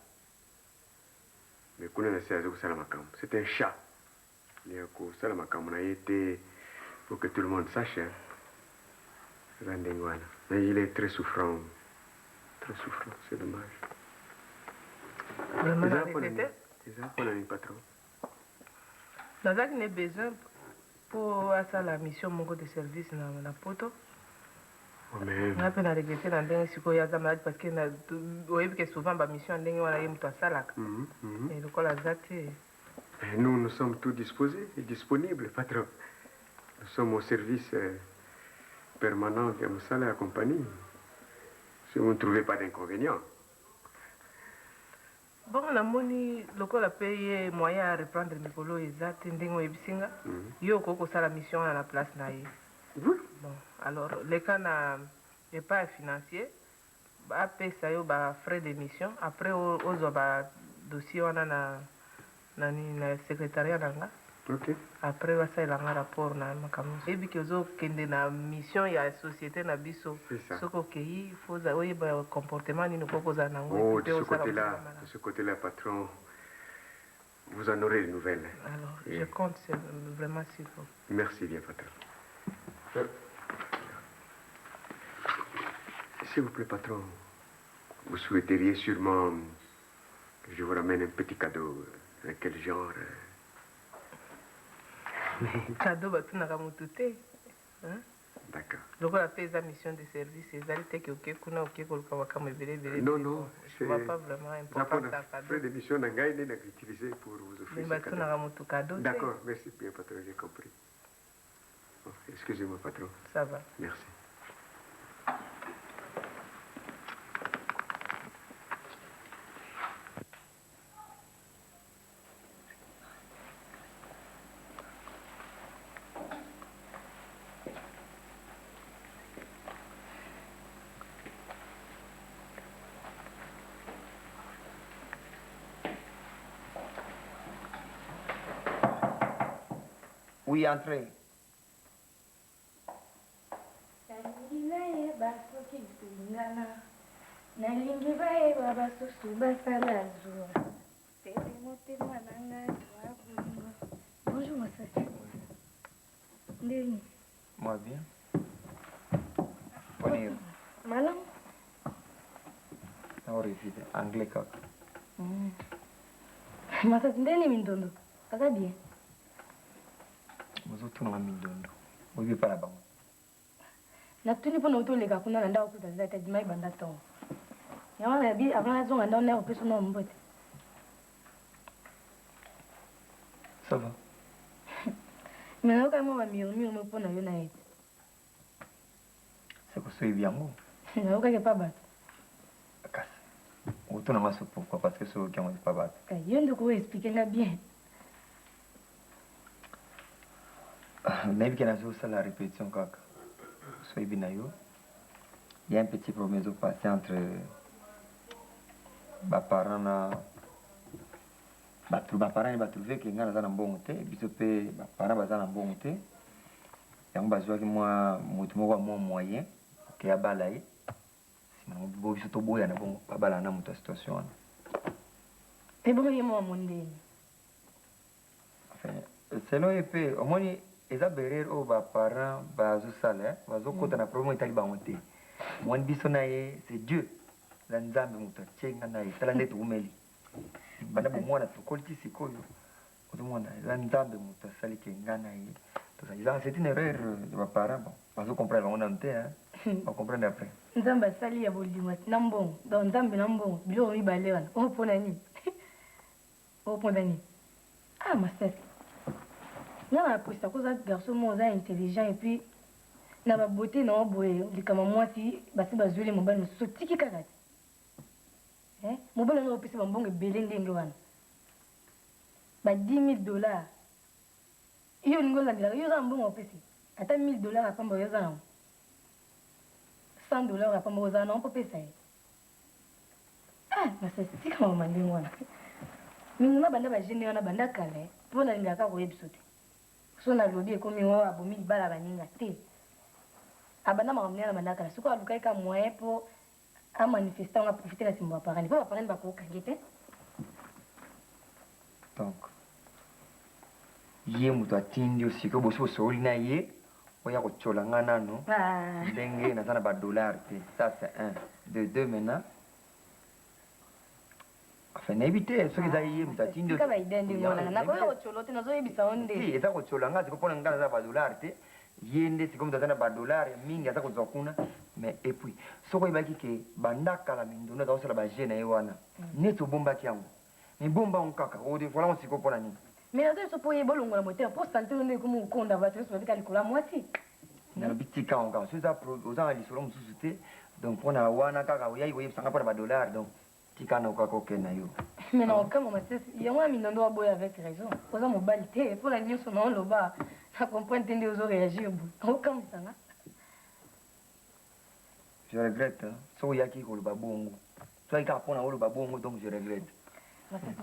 mais kuna na se aza kosala makambo. C'est un chat. Ya kosala makambo na ye te pour que tout le monde sache. Hein. Eza ndenge wana. Mais il est très souffrant. Très souffrant, c'est dommage. Vraiment Eza na mpona nini? regrette. Eza mpona nini patron? Nazalaki na besoin mpo asala mission moko de service na, na poto. Oh, mais Nga mpe na regrette na ndenge sikoyo ye aza malade parce que na, oyebi ke souvent ba mission ya ndenge wana ye moto asalaka. Mm -hmm. Et lokola aza te. Et nous, nous sommes tous disposés et disponibles, patron. Nous sommes au service permanent de Moussala et compagnie. Si vous ne trouvez pas d'inconvénient. Bon, namoni lokola mpe ye moyen ya reprendre mikolo oyo eza te ndenge oyebisi nga yo okoki kosala mission wana na place na ye. Bon, alors leka na epai ya financier bapesa yo ba frais de mission après ozwa ba dossier wana na na nini na secrétariat na nga. Ok. Après basalela nga rapport na makambo nyonso. Oyebi ke ozokende na mission ya société na biso. C'est ça. Soki okei, il faut oyeba comportement nini okoki kozala na yango, Oh, et puis de ce osala côté-là, mosala malamu. de ce côté-là, patron, vous en aurez des nouvelles. Alors, Et je compte vraiment sur vous. Merci bien, patron. S'il vous plaît, patron, vous souhaiteriez sûrement que je vous ramène un petit cadeau. De quel genre? Cadeau batunaka motu te. Hein? D'accord. Lokola mpe eza mission de service, ezali te ke oke kuna oke koluka makambo ebele ebele. Non, non, Je vois pas vraiment importance ya cadeau. Frais de mission na ngai nde nakoutiliser pour vous offrir Mais ce cadeau. batunaka motu cadeau te. D'accord, merci bien, patron, j'ai compris. Bon, excusez-moi, patron. Ça va. Merci. Oui, entrez. Nalingi nayeba soki tolingana, nalingi bayeba basusu basala zuwa tebe motema na ngai wa bolingo. Bonjour Masasi. Ndeni? Moi bien. Bonjour. Malamu. Na révisé anglais kaka. Masasi ndeni mindondo? Aza bien. Bozotunanga mindondo. Oyebi epai na bango. Natuni mpona otoleka kuna na ndako kuta aza te adima ebanda ntongo. Yango nayebi avant nazonga ndako naye kopesa na mbote. Ça va. Mais nayoka mwa ba murmure moko mpona yo na ye. C'est ko soyebi yango. Nayokaki epa bato. Kasi. Otunanga so pourquoi? Parce que soyoki yango epa bato. Yo nde okoki expliquer nga bien. Nayebi ke nazosala répétition kaka. Soyebi na yo. Il y a un petit problème ezopasse entre baparent na bato. Baparent batrouve ke ngai naza na mbongo te, biso mpe baparent baza na mbongo te. Yango bazwaki mwa moto moko ya mwa moyen ke abala ye. Nsima nango bo biso toboya na bongo babala na moto ya situation wana. Mpe bongo ye mwa mondeni. Enfin, selon ye mpe omoni eza berere oyo baparent bazosala, bazokota na problème etali bango te. Omoni biso na ye, c'est Dieu. Eza Nzambe moto atie nga na ye. Tala nde toumeli. Banda bomwana tokoli ti sikoyo. Ozomona eza Nzambe moto asali ke nga na ye. Eza c'est une erreur de baparent. Bon, bazocomprendre bango nanu te, hein. Bacomprendre après. Nzambe asali ya bolingo na mbongo. Donc Nzambe na mbongo, biloko mibale wana. Oyo mpona nini? Oyo mpona nini? Ah, Masasi. Nga na apprécie koza garçon moko oza intelligent et puis na ba beauté na yo boye likambo mwasi basi bazweli mobali mosusu otiki kaka te. Eh? Mobali wana opesa bambongo ebele ndenge wana. Ba 10 000 dollars. Yo olingi olandelaka, yo oza na mbongo opesi. Ata 1000 dollars ya pamba oyo oza nango? 100 dollars ya pamba ozala nango mpo opesa ye? Ah, masasi tika mama ndenge wana. Mingi banda ba jeune wana banda kala eh. Mpo nalingaka kaka koyebiso te. So nalobi ekomi oyo abomi libala baninga te. Abanda makambo ndenge wana banda kala. Sikoyo alukaki kaka moyen mpo amanifeste yango aprofite na nsima baparene. Mpo baparene bakokange te. Donc ye moto atindi yo sikoyo bosi bosololi na ye oya kotyola nga nano Ah. ndenge naza na badollar te. Ça c'est un de deux maintenant. Enfin nayebi te soki eza ye moto atindi yo. Tika ba idée ndenge wana. Nakoki kotyola te, nazoyebisa yo nde. Te, eza kotyola nga sikoyo mpona nga naza na badollar te. Ye nde sikoyo moto aza na badollar mingi aza kozwa kuna. Mais et puis soki oyebaki ke banda kala mindondo aza kosala baje na ye wana neti obombaki yango, mibomba yango kaka odevoila yango sikoyo mpona nini? Mais nazo biso po ye bolongola motema po sante nde ekomi kokonda bato nyonso babika likolo ya mwasi. Nalobi tika yango kaka soki eza oza na lisolo mosusu te. Donc mpona wana kaka oyaki koyebisa nga mpona badollar, donc tika na kaka okende na yo. Mais na okamwa masasi yango ya mindondo aboya avec raison. Oza mobali te mpona nyonso na oloba na comprendre te nde ozo réagir boye. Okamwisa nga. Je regrette soki oyaki koloba bongo, soki kaka mpona oloba bongo, donc je regrette.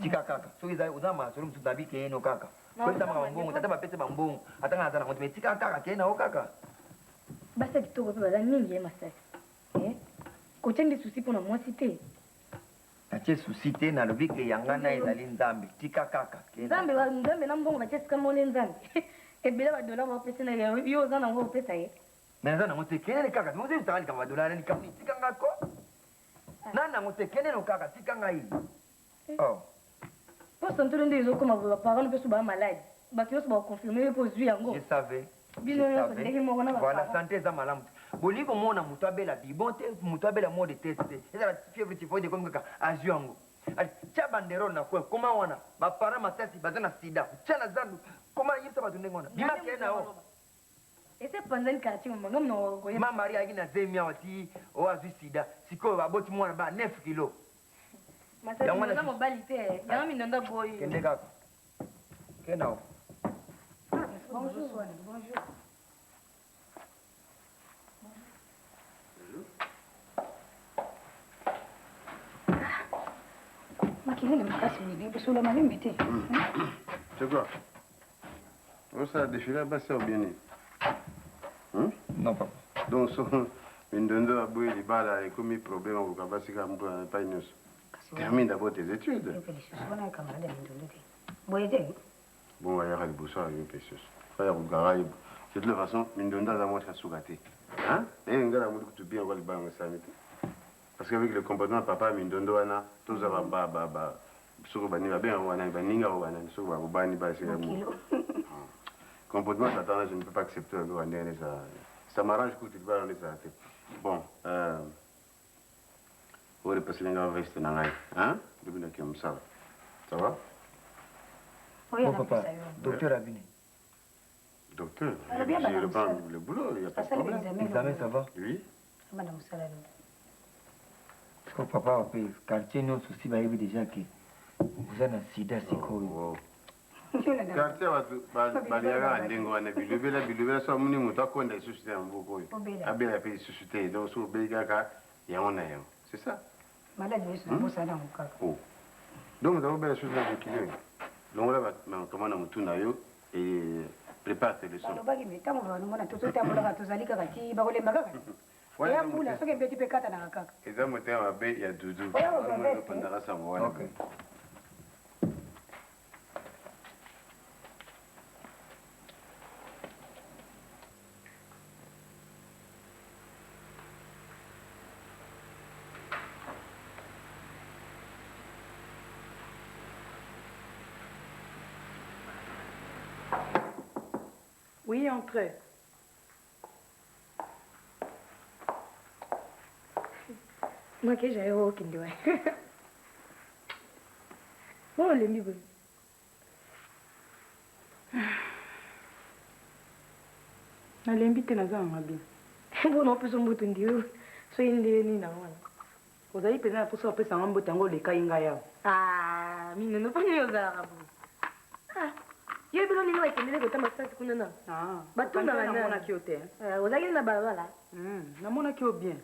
Tika kaka soki oza masolo mosusu nabi keyeno kaka koyebisa maka bambongo tata bapesa bambongo ata nga naza nango te, mais tika kaka keye na yo kaka. Basi ya kitoko mpe baza mingi ye masasi. Kotia nde susi mpona mwasi te. Natie susi te, nalobi ke yanga na ezali Nzambe. Tika kaka. Nzambe Nzambe na mbongo batie esika moko nde Nzambe. Ebele ba dollar bapesa na yo oza nango opesa ye. Mais naza nango te, kende kaka. Ozo yebisaka likambo ya dollar likambo nini? Tika nga ko. Na nango te, kende no kaka, tika ngai. Oh. Poso ntolo nde ezokoma boye, baparent mpe so baa malade. Bato nyonso bakoconfirme yo mpo ozwi yango. Je savais. Bino nyonso ndenge moko na Voilà, santé eza malamu te. Bolingi komona moto abela bibon te, moto abela mot de tête te. Ezala fièvre typhoïde ekomi kaka azwi yango. Tia banderole na coin, koma wana baparent masasi baza na sida. Tia na zandu, koma yebisa bato ndenge wana. Bima kee na yo. Ese panzani quartier mama ngam na koyeba. Ma Marie ayaki na zemi awa ti oyo azwi sida. Sikoyo aboti mwana ba 9 kilo. Masasi oza mobali te. Yango mindondo boyi. Kende kaka. Kende na yo. Bonjour. Bonjour. Makelele makasi boye, bosola malembe te. C'est quoi? Osala défilé ya basi ou bien nini? Non papa. Donc so mindondo aboyi libala ekomi problème akoluka basi kaka mpo epai nyonso. Termine d'abord tes études. Yoka lisusu wana camarade ya mindondo te. Boye te. Bongo ayaka liboso ayo mpe susu. Aya kolukaka ye. De toute façon mindondo aza mwasi asuka te. Hein? Eh nga namoni kutu bien kwa libala ngo esalami te. Parce qu'avec le comportement ya papa mindondo wana toza ba ba ba ba soko banini babengaka banani baninga oyo banani soko babobani basika mo comportement tata wana je ne peux pas accepter biloko ya ndenge wana ezala ça m'arrange kutu libala wana ezala te. Bon, oyo repaseli nga veste na ngai hein lobi nake mosala. Ça va? Bon papa, docteur abini. Docteur, je reprends le boulot, il n'y a pas de problème. Examen, ça va? Oui. Sikoyo papa mpe quartier nyonso si bayebi déjà ke oza na sida sikoyo. Quartier bato balingaka na ndenge wana bilobela bilobela so amoni moto akonda lisusu te na mboka oyo abela mpe lisusu te. Donc soki obeli kaka yango na yango, c'est ça. Maladi nyonso nabosana yango kaka. Oh. Donc moto akobela susu na mokili oyo. Longola makambo na motu na yo et prépare tes leçons. Balobaki me ntango balomona tozotambolaka tozali kaka ti bakolemba kaka. Eya mbula soki ebeti mpe ekatanaka kaka. Eza motema mabe ya Dudu. Oya kozwa veste. Pandaka sango wana. Oui, entrez. Makeja yo okende wa. Bon, olembi boye. Nalembi te, naza nanga bien. Mpona opesa mboto ndio soki nde nini na wana. Ozali mpenza na mposa opesa nga mbote yango olekai ngai awa. Ah, minono mpo nini ozalaka boye? Ah. Yo bino ndenge bakendele kota masasi kuna na. Ah, Batunaka nani? Namonaki yo te. Eh, ozalaki na balabala? Namonaki yo bien.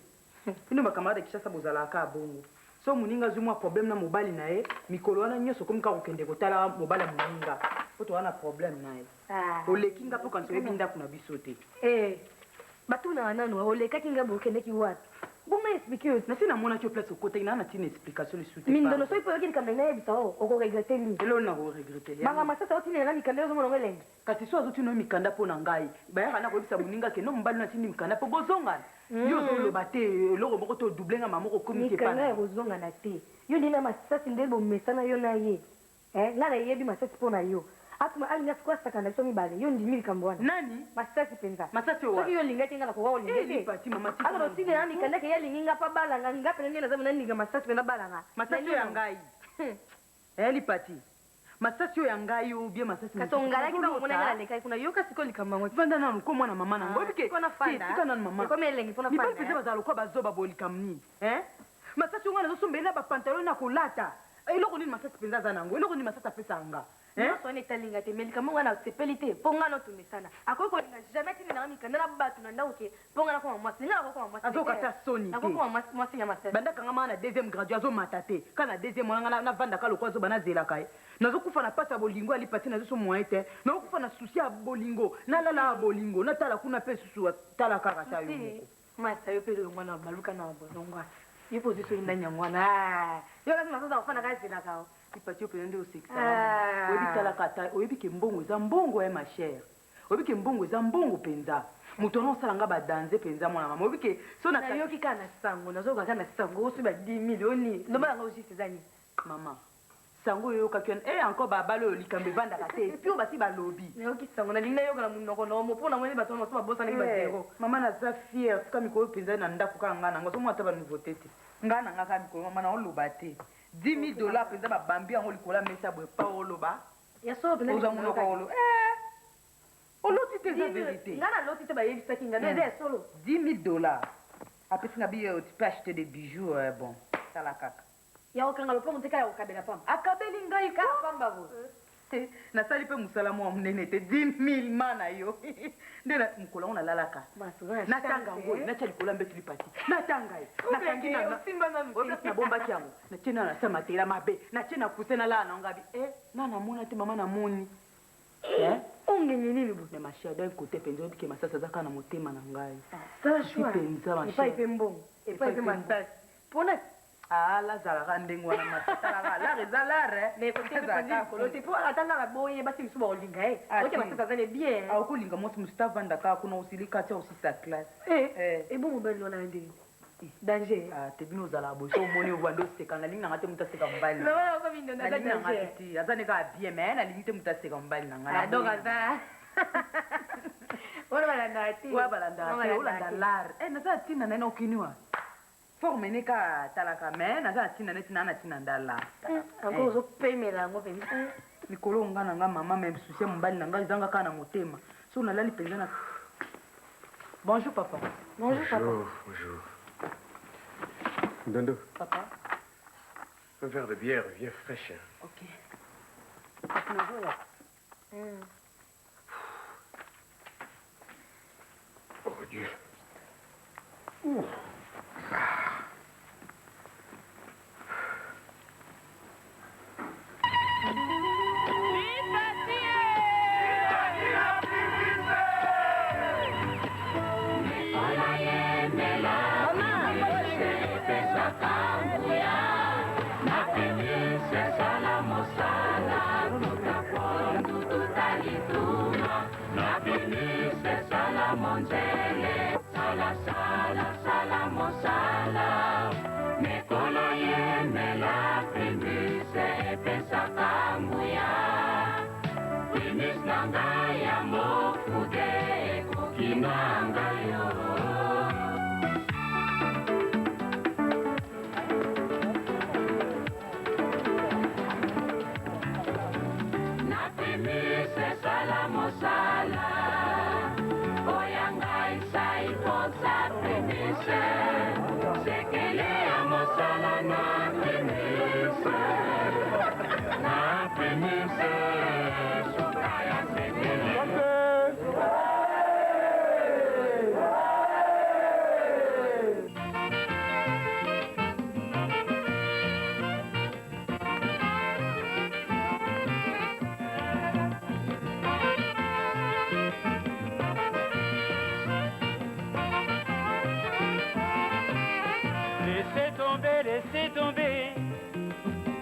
Bino bacamarade ya Kinshasa bozalaka kaka bongo. So moninga azwi mwa problème na mobali na ye, mikolo wana nyonso okomi kaka kokende kotala mobali ya moninga. Po toza na problème na ye. Oleki nga mpo kanisa oyebi ndako na biso te. Eh, batunaka nanu, olekaki nga boye okendeki wapi? Bongo explique yo. Nasi namonaki yo place okotaki, naa na ntina explication lisusu te. Mindondo soki mpe oyoki likambo nayebisa yo, okoregrete nini? Eloko nini nakoregrete? Banga masasi aotinela nga mikanda yo ozomona yango elengi. Kasi soki azotina yo mikanda mpo na ngai, bayaka na koyebisa moninga ke no mobali no atindi mikanda mpo bozongana. Yo ozoloba te eloko moko te odouble nga mama moko okomi te epa Mikanda na ya kozongana te. Yo nde na masasi nde bomesana yo na ye. Eh, nga nayebi masasi mpo na yo. Akoma alinga sikoyo asakana na biso mibale. Yo ondimi likambo wana? Nani? Masasi penza. Masasi oyo wapi? Soki yo olingaki nga nakoka kolinga Eh, te. Lipati, mama, tika Akoma nanu. otindela nga mikanda ke ye alingi nga mpo abala nga. Nga penza nde naza nalinga masasi penza abala nga. Masasi oyo ya ngai. Eh, Lipati. Masasi oyo ya ngai ou bien masasi Kasi mosusu. ongalaki ntango omonaki nga Nazolota. nalekaki kuna. Yoka sikoyo likambo yango. Vanda nanu ko mwana mama na ngo. Oyebi ke Sikoyo nafanda. te, tika nanu mama. Ekomi elengi mpo nafanda, Mibali penza eh. bazala lokola bazoba boye likambo nini? Hein? Masasi oyo nga nazosombela na ba pantalon na kolata. Eloko nini masasi penza aza nango? Eloko nini masasi apesaka nga? Hein? Nyonso wana etali nga te, mais likambo nga nasepeli te mpo nga notumesana. Akoki kolinga jamais atindela nga mikanda na bato na ndako ke mpo nga nakoma mwasi. Nga nakokoma mwasi te. Azoyoka ata soni te. Nakokoma mwasi, mwasi ya masasi. Banda akangama na deuxième graduat azomata te. Kaka na deuxième wana nga navandaka lokola zoba nazelaka ye. Nazokufa na pasi ya bolingo ya lipati nazo so moyen te. Nazokufa na souci ya bolingo. Nalala ya bolingo. Natala kuna pe susu tala kaka ata yo moko. Masa yo pe longwa na baluka na bolongwa. Yo pe ozwi soki nani yango wana. Ah, yo kasi masasi akofanda kaka azelaka o. Lipati yo penza nde osekisaka. Ah. Oyebi talaka ata oyebi ke mbongo eza mbongo eh ma chère. Oyebi ke mbongo eza mbongo penza. Moto wana osala nga ba danze penza mwana mama. Oyebi ke so na Nayoki kaka na sango, nazoyoka kaka na sango oyo soki ba 10 000 oyo nini. Loba yango juste eza nini? Mama, sango oyo oyokaki wana, eh encore ba bale oyo likambo evandaka te. Et puis oyo basi balobi. Nayoki sango, nalingi nayoka na monoko na yo mpo namoni bato wana mosusu babosanaki ba Eh, zero. mama naza fière, tika mikolo oyo penza na ndako kaka nga na nga, ozomona ata ba nouveauté te. Nga na nga kaka mikolo mama naoloba te. 10 000 dollars penza babambi yango likolo ya mesa boye pa oloba. Ya solo penza Ozwa likambo monoko nayoka. olo. Eh! Oloti te eza vérité. Nga naloti te bayebisaki nga, eza ya solo. 10 000 dollars. Apesi nga biye, tu peux acheter des bijoux, euh, bon, tala kaka. Ya kokanga lopango te kaka ya kokabela pamba. Akabeli ngai kaka pamba boye. Nasali mpe mosala mwa monene te 10 000 ma na yo. Nde na mokolo yango nalalaka. Natanga yango, natya likolo ya mbeto lipati. Natanga ye. Nakangi na oyo place nabombaki yango. Natie na na matela mabe. Natie na coussin nalala na ngabi. Eh, na namona te mama namoni. Eh? Ongenge nini boye? Mais ma chère, d'un côté penza oyebi ke masasi aza kaka na motema na ngai. Sala Si choix. penza ma Epai chère. mpe mbongo, epai mpe masasi. Mpona Ah, lazalaka ndenge wana matatalaka lar eza lar eh. Mais kote mpe panzi likolo te mpo ata nga naboye basi misusu bakolinga ye. Oke masasi aza ne bien. Akolinga mwasi mosusu avanda kaka kuna osilika tia osisa classe. Eh, ebongo mobali wana nde danger. Ah, te bino ozalaka boye so omoni ovanda oseka nalingi nanga te moto aseka mobali. Loba okomi ndondo aza Nalingi nanga danger. te aza ne kaka bien mais nalingi te moto aseka mobali na ngai. Ah, donc aza wana balandaka te. Oyo balandaka te olanda lar. Eh, naza na ntina na ye na okini wa. Forme ne kaka talaka mais naza na ntina neti naa na ntina ndala. Encore ozopemela yango mpenza. Mikolo nga na nga mama même souci ya mobali na nga ezanga kaka na motema. So nalali mpenza na Bonjour papa. Bonjour papa. Bonjour, bonjour. Ndondo, Papa. un verre de bière bien fraîche. hein. OK. Papa nazoya. Oh Dieu. Ouh. Ah. Na primise, suka ya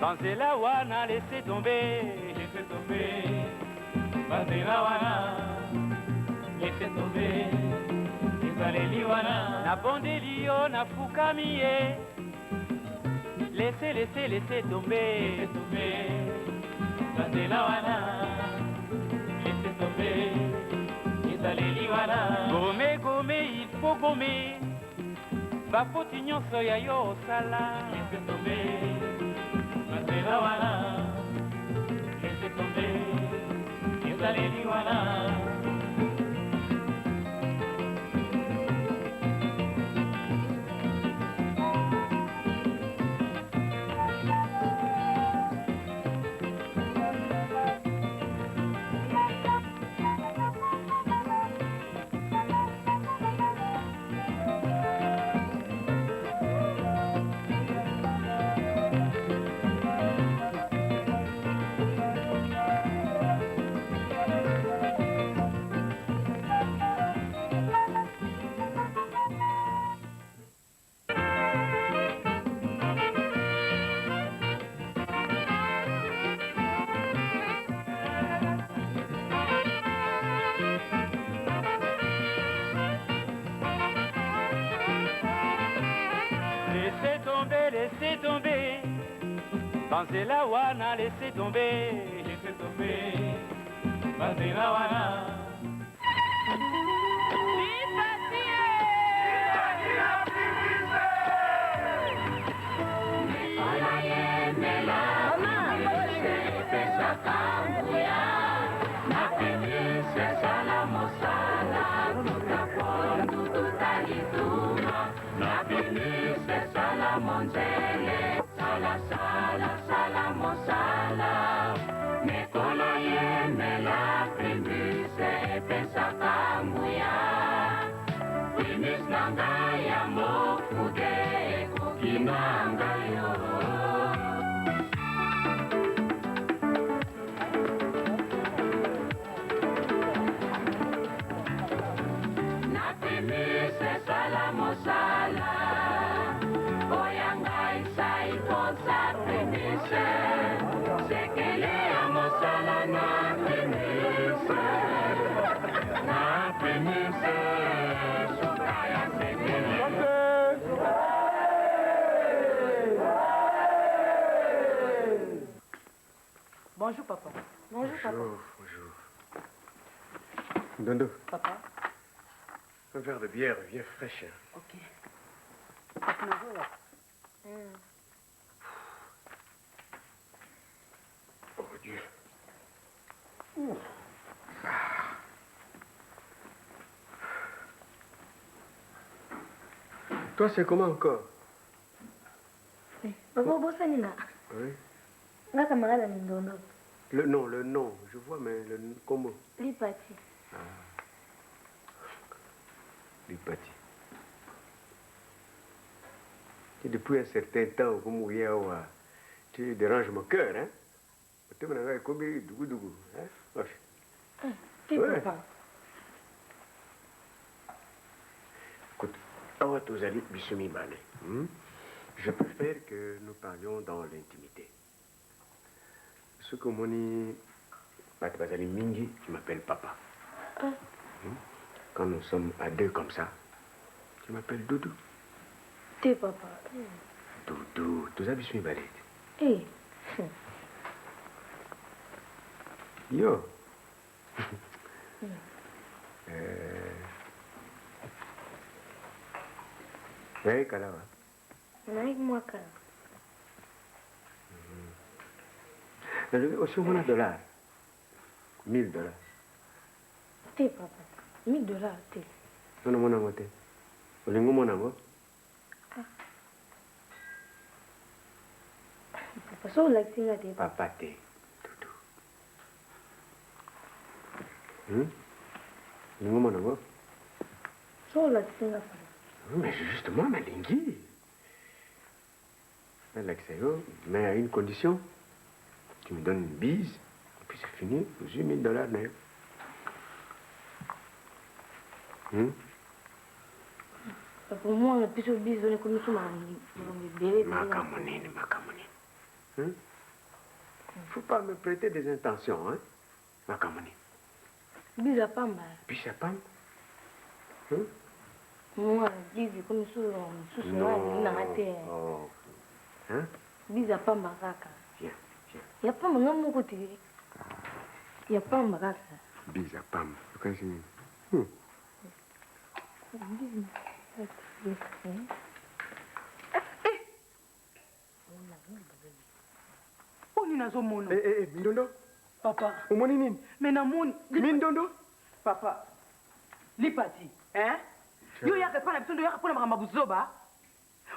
Banzela wana laisse tomber, laisse tomber. Banzela wana laisse tomber. Ezaleli wana nabondeli yo nafukami ye. Laisse, laisse, laisse tomber, laisse tomber. Banzela wana laisse tomber. Ezaleli wana gome gome il faut gommer. Bafoti nyonso ya yo osala. Laisse tomber. Banzela wana laisse tomber. Ezaleli wana. Laissez tomber, laissez tomber. Banzela wana, laissez tomber, laissez tomber. Banzela wana. Bonjour papa. Bonjour papa. Bonjour, bonjour. Dondo. Papa. Un verre de bière bien fraîche. Ok. Oh Dieu. Ouh. Ah. Toi, c'est comment encore? Papa obosani nga. Oui. Nga camarade ya Mindondo. Le nom, le nom, je vois, mais le comment? Lipati. Ah. Lipati. Et depuis un certain temps, comme tu déranges mon cœur, hein? Hein? T'es Ouais. papa. Écoute, awa tozali biso mibale, Je préfère que nous parlions dans l'intimité. Soki omoni bato bazali mingi, tu m'appelles papa. Ah. Quand nous sommes à deux comme ça, tu m'appelles Doudou. T'es papa. Doudou, toza biso mibale te. Eh. Yo. Naye kala wa? Naye mwa kala. Nalobi osi omona dollar? 1000 dollars. Te papa, 1000 dollars te. Nano omona yango te? Olingi omona yango? Ah. Papa, so olakisi nga te. Papa te, Doudou. Olingi omona yango? So olakisi nga papa. Oui, mais justement, nalingi. Nalakisa yo, mais à une condition. Tu me donnes une bise, et puis c'est fini, ozwi 1000 dollars na yo. Papa, mwana biso bise wana ekomi so makambo ebele. Makambo nini, makambo nini? Faut pas me prêter des intentions, hein. Makambo nini? Biza pamba. Bisa pamba? Hmm? Moi, bizi komi susu mosusu nga alingi nanga te. Oh. Hein? Biza pamba kaka. Viens, viens. Ya pamba nga moko te. Ya pamba kaka. Biza pamba. Okanisi nini? Bizi. Oyo nini nazomona? Eh, eh, eh, Mindondo. Papa. Omoni nini? Mais namoni. Mindondo. Papa. Lipati, hein? Yo yaka epai na biso nde oyaka mpo na makambo ya buzoba.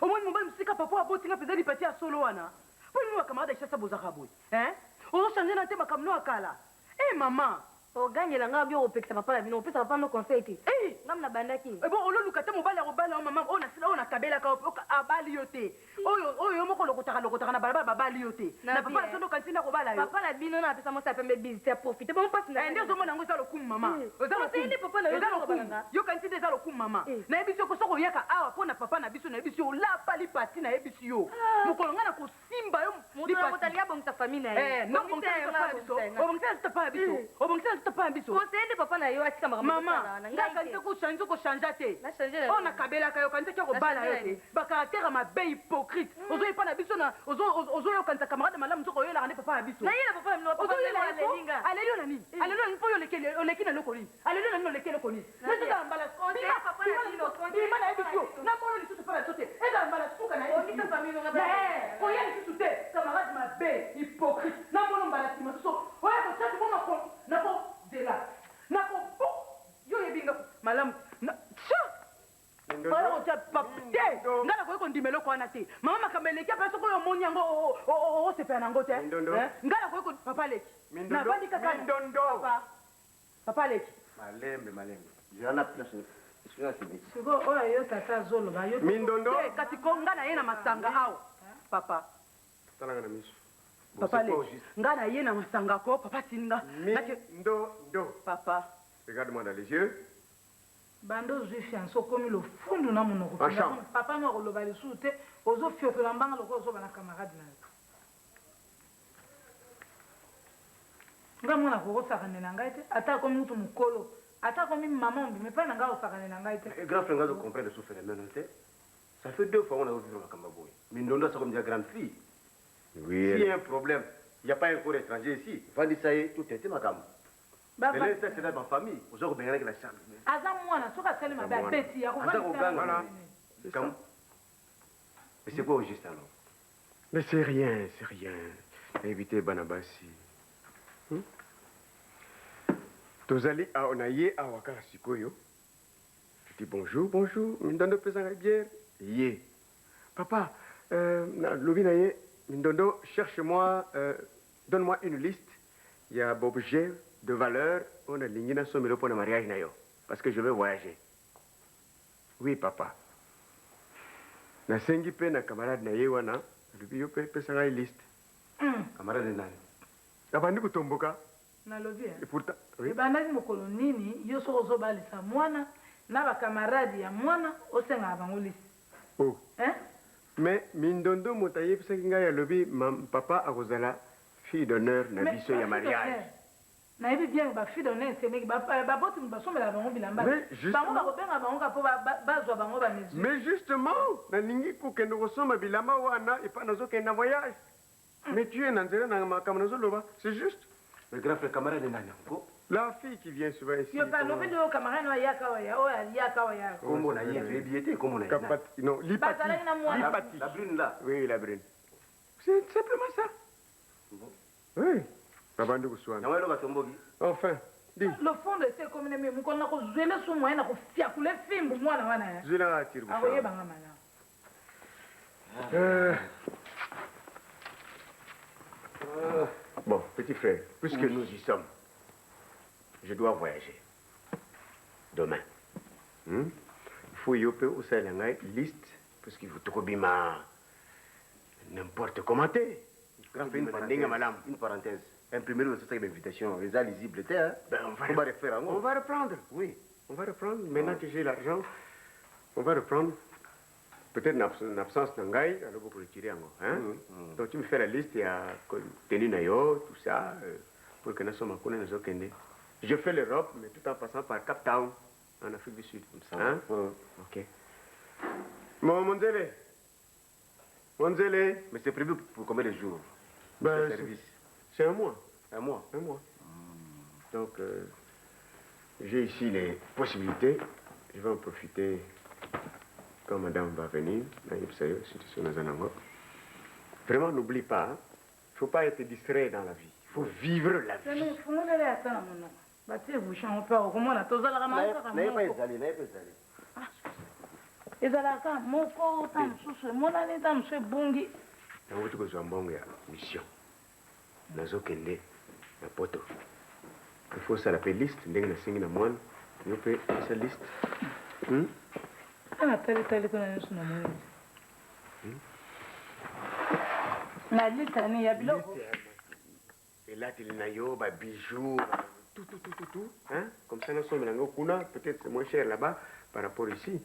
Omoni mobali mosika papa aboti nga mpenza lipati ya solo wana. Mpo nini ba camarade ya Kinshasa bozaka boye? Hein? Ozo changer na te makambo no ya kala. Eh mama. Ogangela nga bio opekisa papa na bino, opesa papa no conseil te. Eh! Nga nabandaki. Eh bon, ololuka te mobali akobala yo mama oyo nasila oyo nakabelaka yo abali yo te. Oyo oyo yo moko olokotaka lokotaka na balabala babali yo te. Na papa na sondo okanisi nde akobala yo. Papa na bino na apesa mwasi ya pembe bizi te aprofite bongo mpasi na Eh, nde ozomona yango eza lokumu mama. Eza Conseil nde papa na yo Eza ozoloba lokumu. na nga. Yo kanisi nde eza lokumu mama. Nayebisi yo ko soki oyaka awa mpo na papa na biso nayebisi yo olapa lipati nayebisi yo. Mokolo nga na kosimba yo Moto na moto alingi abongisa famille na ye. Eh, non, Bongisa obongisa yango, papa na biso. abongisa yango. Obongisa na papa na biso. Obongisa na papa na biso. Conseil nde papa na yo atika makambo Mama, osala wana. nga Ngai te. kanisi kochange okochange te. Na changer na Oyo nini? nakabelaka yo kanisaki akobala yo Na changer te. na nini? Bacaractère ya mabe hypocrite. Ozoyepa na biso na ozoyokanisa camarade malamu nzoka oyelaka nde papa na biso. Nayela papa na bino, papa Ozoyela na ye bino ko? aleli nga. Aleli yo na nini? Aleli yo na nini mpo yo oleki na eloko nini? Aleli yo na nini oleki eloko nini? Nani? Ezala mbala Conseil bima- papa na bima bino, lisusu- conseil bima papa nayebi na yo. biso. Namona lisusu mpa na biso te. Ezala mbala suka na yebi Bongisa yo. famille nonga Na, ba- eh, koya lisusu te camarade mabe hypocrite namona mbala nsima susu oya kotia toboma nakozela nako yo oyebi nga malamu tya oya kotia te nga nakoki kondima eloko wana te mama makambo eleki apa soki oyo omoni yango osepela nango te Mindondo. Eh, nga nakoki papa leki Mindondo. navandi kaka Mindondo. papa papa leki Malembe, malembe. Zela place. Esika sibeti. Sikoyo oyo yo tata azoloba yo Mindondo. te kasi ko nga na ye na masanga awa papa Talanga na miso. papa c'est quoi au leki juste? nga na ye na masanga ko papa tindi nga Mindondo. papa Regarde-moi dans les yeux. Banda ozwi fiance okomi lofundu na monoko. En chambre. Papa no akoloba lisusu te ozofiotola mbanga lokola ozoba na camarade na yo. Nga mwana akokosakanela ngai te ata akomi mutu mokolo ata akomi mama mobima epai na ngai akosakanela ngai te. Eh, Grand frère nga comprendre ce phénomène te. Ça fait deux fois qu'on a vu makambo boye. Mindondo c'est comme une grande fille. Oui. S'il y a un problème, il n'y a pas un corps étranger ici. Vandisa ye tout était makambo. Bava- Mais là, ça c'est dans ma famille. Ozo ko bengana la chambre. Aza mwana soki asali mabe Aza mwana. abeti Aza koganga. Voilà. Comme- Mais c'est quoi au juste alors? Mais c'est rien, c'est rien. Évitez Banabasi. Tozali awa na ye awa kaka sikoyo. Je dis bonjour, bonjour. Mindondo pesa ngai bière. Ye. Papa, lobi na ye, Mindondo, cherche-moi, donne-moi une liste. Il y a objet de valeur. On a ligné na somelo pour le mariage na yo. Parce que je vais voyager. Oui, papa. Nasengi mpe na camarade na ye wana, alobi yo mpe pesa ngai liste. Camarade nani? Abandi kotomboka. Nalobi Et pourtant, oui. Ebandaki mokolo nini yo soki ozobalisa mwana na bakamarade ya mwana osengaka bango liste? Oh. Hein? Mais Mindondo moto ayebisaki ngai alobi papa akozala fille d'honneur na Mais biso ya ba fille mariage. d'honneur, nayebi bien bafille d'honneur eseneki baboti basombela bango bilamba. Mais justement- Bango bakobenga bango ka mpo bazwa bango bamesure. Mais justement, nalingi kokende kosomba bilamba wana epa nazokende na voyage. Mais tu es na nzela na makambo nazoloba, c'est juste. Mais grand frère camarade nani encore? La fille qui vient souvent ici. Yo mpe alobi nde oyo camarade oyo ayaka oyo oyo aliaka oyo ayaka. Kombo na ye toyebi ye te kombo na ye. Kapati, non, Lipati. Bazalaki na mwana. Lipati. La brune là. Oui, la brune. C'est simplement ça. Bon. Oui. Babandi koswana. Yango eloko atomboki. Enfin, dis. Lofundo esi ekomi nemi mokolo na kozwele su moye na kofiakula efimbu mwana wana ya Zwela tire-bouchon. akoyebanga malamu. Bon, petit frère, puisque nous y sommes, je dois voyager. Demain. Il faut yo pe osala ngai liste, parce qu'il faut tokobima n'importe comment te. Grand frère, une Ndenge parenthèse. malamu. Une parenthèse. Imprimer le site d'invitation, eza lisible te hein. Ben, on va Faut ba refaire yango. On va reprendre. Oui. On va reprendre. Maintenant que j'ai l'argent, on va reprendre. Peut-être na absence na ngai, alors vous retirer yango, hein? Donc tu me fais la liste ya tenue na yo, tout ça, pour que nasomba kuna nazokende. Je fais l'Europe, mais tout en passant par Cape Town, en Afrique du Sud. Hein? Ok. Bon, Monzele. Monzele. Mais c'est prévu pour combien de jours? Ben, Ce service. C'est un mois. Un mois. Un mois. Donc, j'ai ici les possibilités. Je vais en profiter quand madame va venir. Vraiment, n'oublie pas, hein. Il ne faut pas être distrait dans la vie. Il faut vivre la vie. Seme fungolele ata na monoko batie bouchon mpe okomona tozalaka na kaka Nayepa moko. ezali, nayepa ezali. Ezalaka moko ta mosusu emonani ta mosusu ebungi. Nauti kozwa mbongo ya mission, nazokende na poto. Il faut osala mpe liste ndenge nasengi na mwana yo mpe osa liste. Ana talitali kuna nyonso na moni na litani ya biloko. Elateli na yo, babijou, tout, tout, tout, tout, tout, hein? Comme ça nasombela yango kuna, peut-être c'est moins cher là-bas par rapport ici.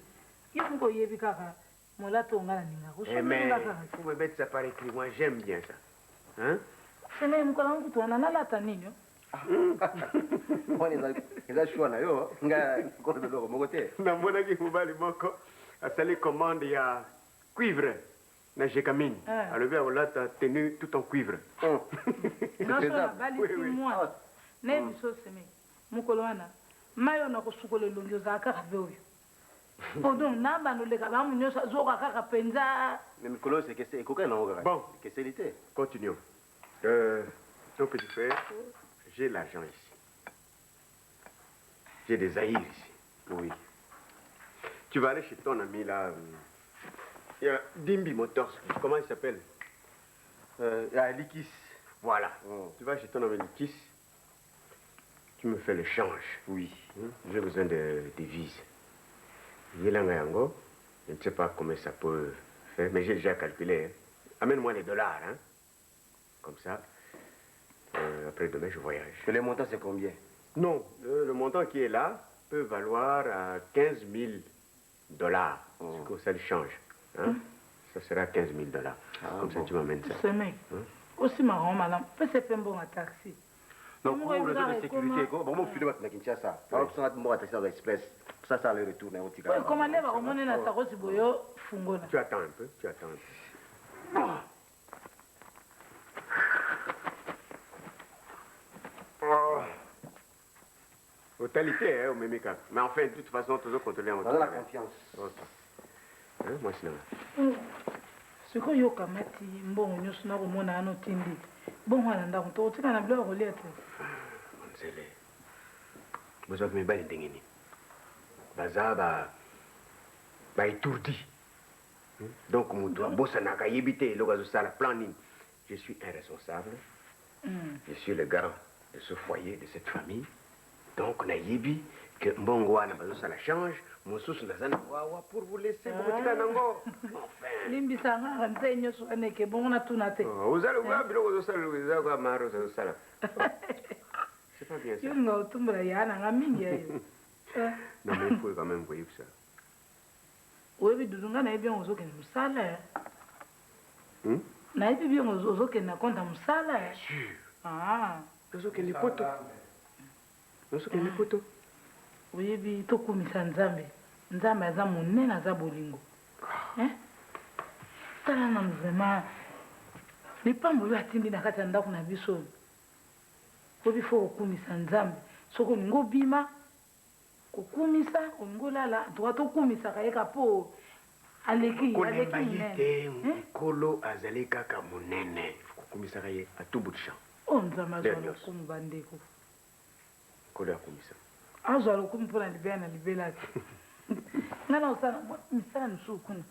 Yo moko oyebi kaka molato nga nalingaka Eh, mais osombeli nga kaka. faut me mettre ça par écrit, moi j'aime bien ça, hein? Seme mokolo yango kutu wana nalata nini o? Wana eza choix na yo, ngai koloba eloko moko te. Namonaki mobali moko asali commande ya cuivre na Gécamines. Alobi akolata tenue tout en cuivre. Nyonso nabalisi mwana nayebi so seme mokolo wana mai oyo nakosukola elongi ozala kaka ve oyo po donc na bando oleka bamu nyonso azoka kaka mpenza. Mais mikolo oyo sekese ekokani nango kaka. Bon. Ekeseli te. Continuons. Ton petit frère, j'ai l'argent ici. J'ai des zaïres ici. Oui. Tu vas aller chez ton ami là. Il y a Dimbi Motors. Comment il s'appelle? Likis. Voilà. Tu vas chez ton ami Likis. Tu me fais l'échange. Oui. J'ai besoin de devises. Yelanga yango, je ne sais pas combien ça peut faire, mais j'ai déjà calculé. Hein. Amène-moi les dollars. Hein. Comme ça, après-demain, je voyage. Et le montant, c'est combien? Non, le montant qui est là peut valoir à 15 000 dollars. Oh. Ça le change. Hein? Ça sera 15 000 dollars. Comme ça, tu m'amènes ça. Seme osimaka ngo malamu pesa epe mbongo ya taxi. Donc, Moko pour réseau de ebikaka sécurité, ekoma- bon, bon, filmer na Kinshasa. Alors, ça, moi, taxi dans express. Ça, ça, le retour, na otika. Oyo ekoma nde bakomoni na sakosi boyo fungola. Tu attends un peu, tu attends un peu. Oh. Totalité, hein, au même cas. Mais enfin, de toute façon, toujours contrôler en On a la confiance. Ok. Hein, moi, sinon. Sikoyo okamati mbongo nyonso nakomona wana otindi bongo wana ndako tokotika na biloko ya kolia te. Nzele. Bozwaki mibali ndenge nini? Baza ba étourdi. Donc moto abosanaka ayebi te eloko azosala plan nini. Je suis un responsable. Je suis le garant de ce foyer, de cette famille. Donc nayebi que mbongo wana bazosala change, mosusu naza na wawa pour vous laisser bokotika nango. Limbisa ngaka nte nyonso wana eke bongo natuna te. Ozala oza biloko ozosala eza kwa maro ozosala. C'est pas bien ça. Yo nga otumbola ya nanga mingi ya yo. Non mais il faut quand même koyebisa. Oyebi dudu nga nayebi yango ozokende mosala. Nayebi bien ozokende na compte ya mosala. Sûr. Ah. Nazokende poto. Nazokende poto. Oyebi tokumisa Nzambe. Nzambe aza monene, aza bolingo. Hein? Tala nanu vraiment lipambo oyo atindi na kati ya ndako na biso oyo. Oyebi fo kokumisa Nzambe. Soki olingi obima kokumisa, olingi olala, antuka tokumisaka ye ka mpo aleki Kolemba aleki ye monene. te, nkolo azali kaka monene. Kokumisaka ye à tout bout de champ. Oyo Nzambe azwa Lelo nyonso. lokumu bandeko. Nkolo akumisa. Azwa lokumu mpona libela na libela te. Ngai na kosala misala misusu kuna.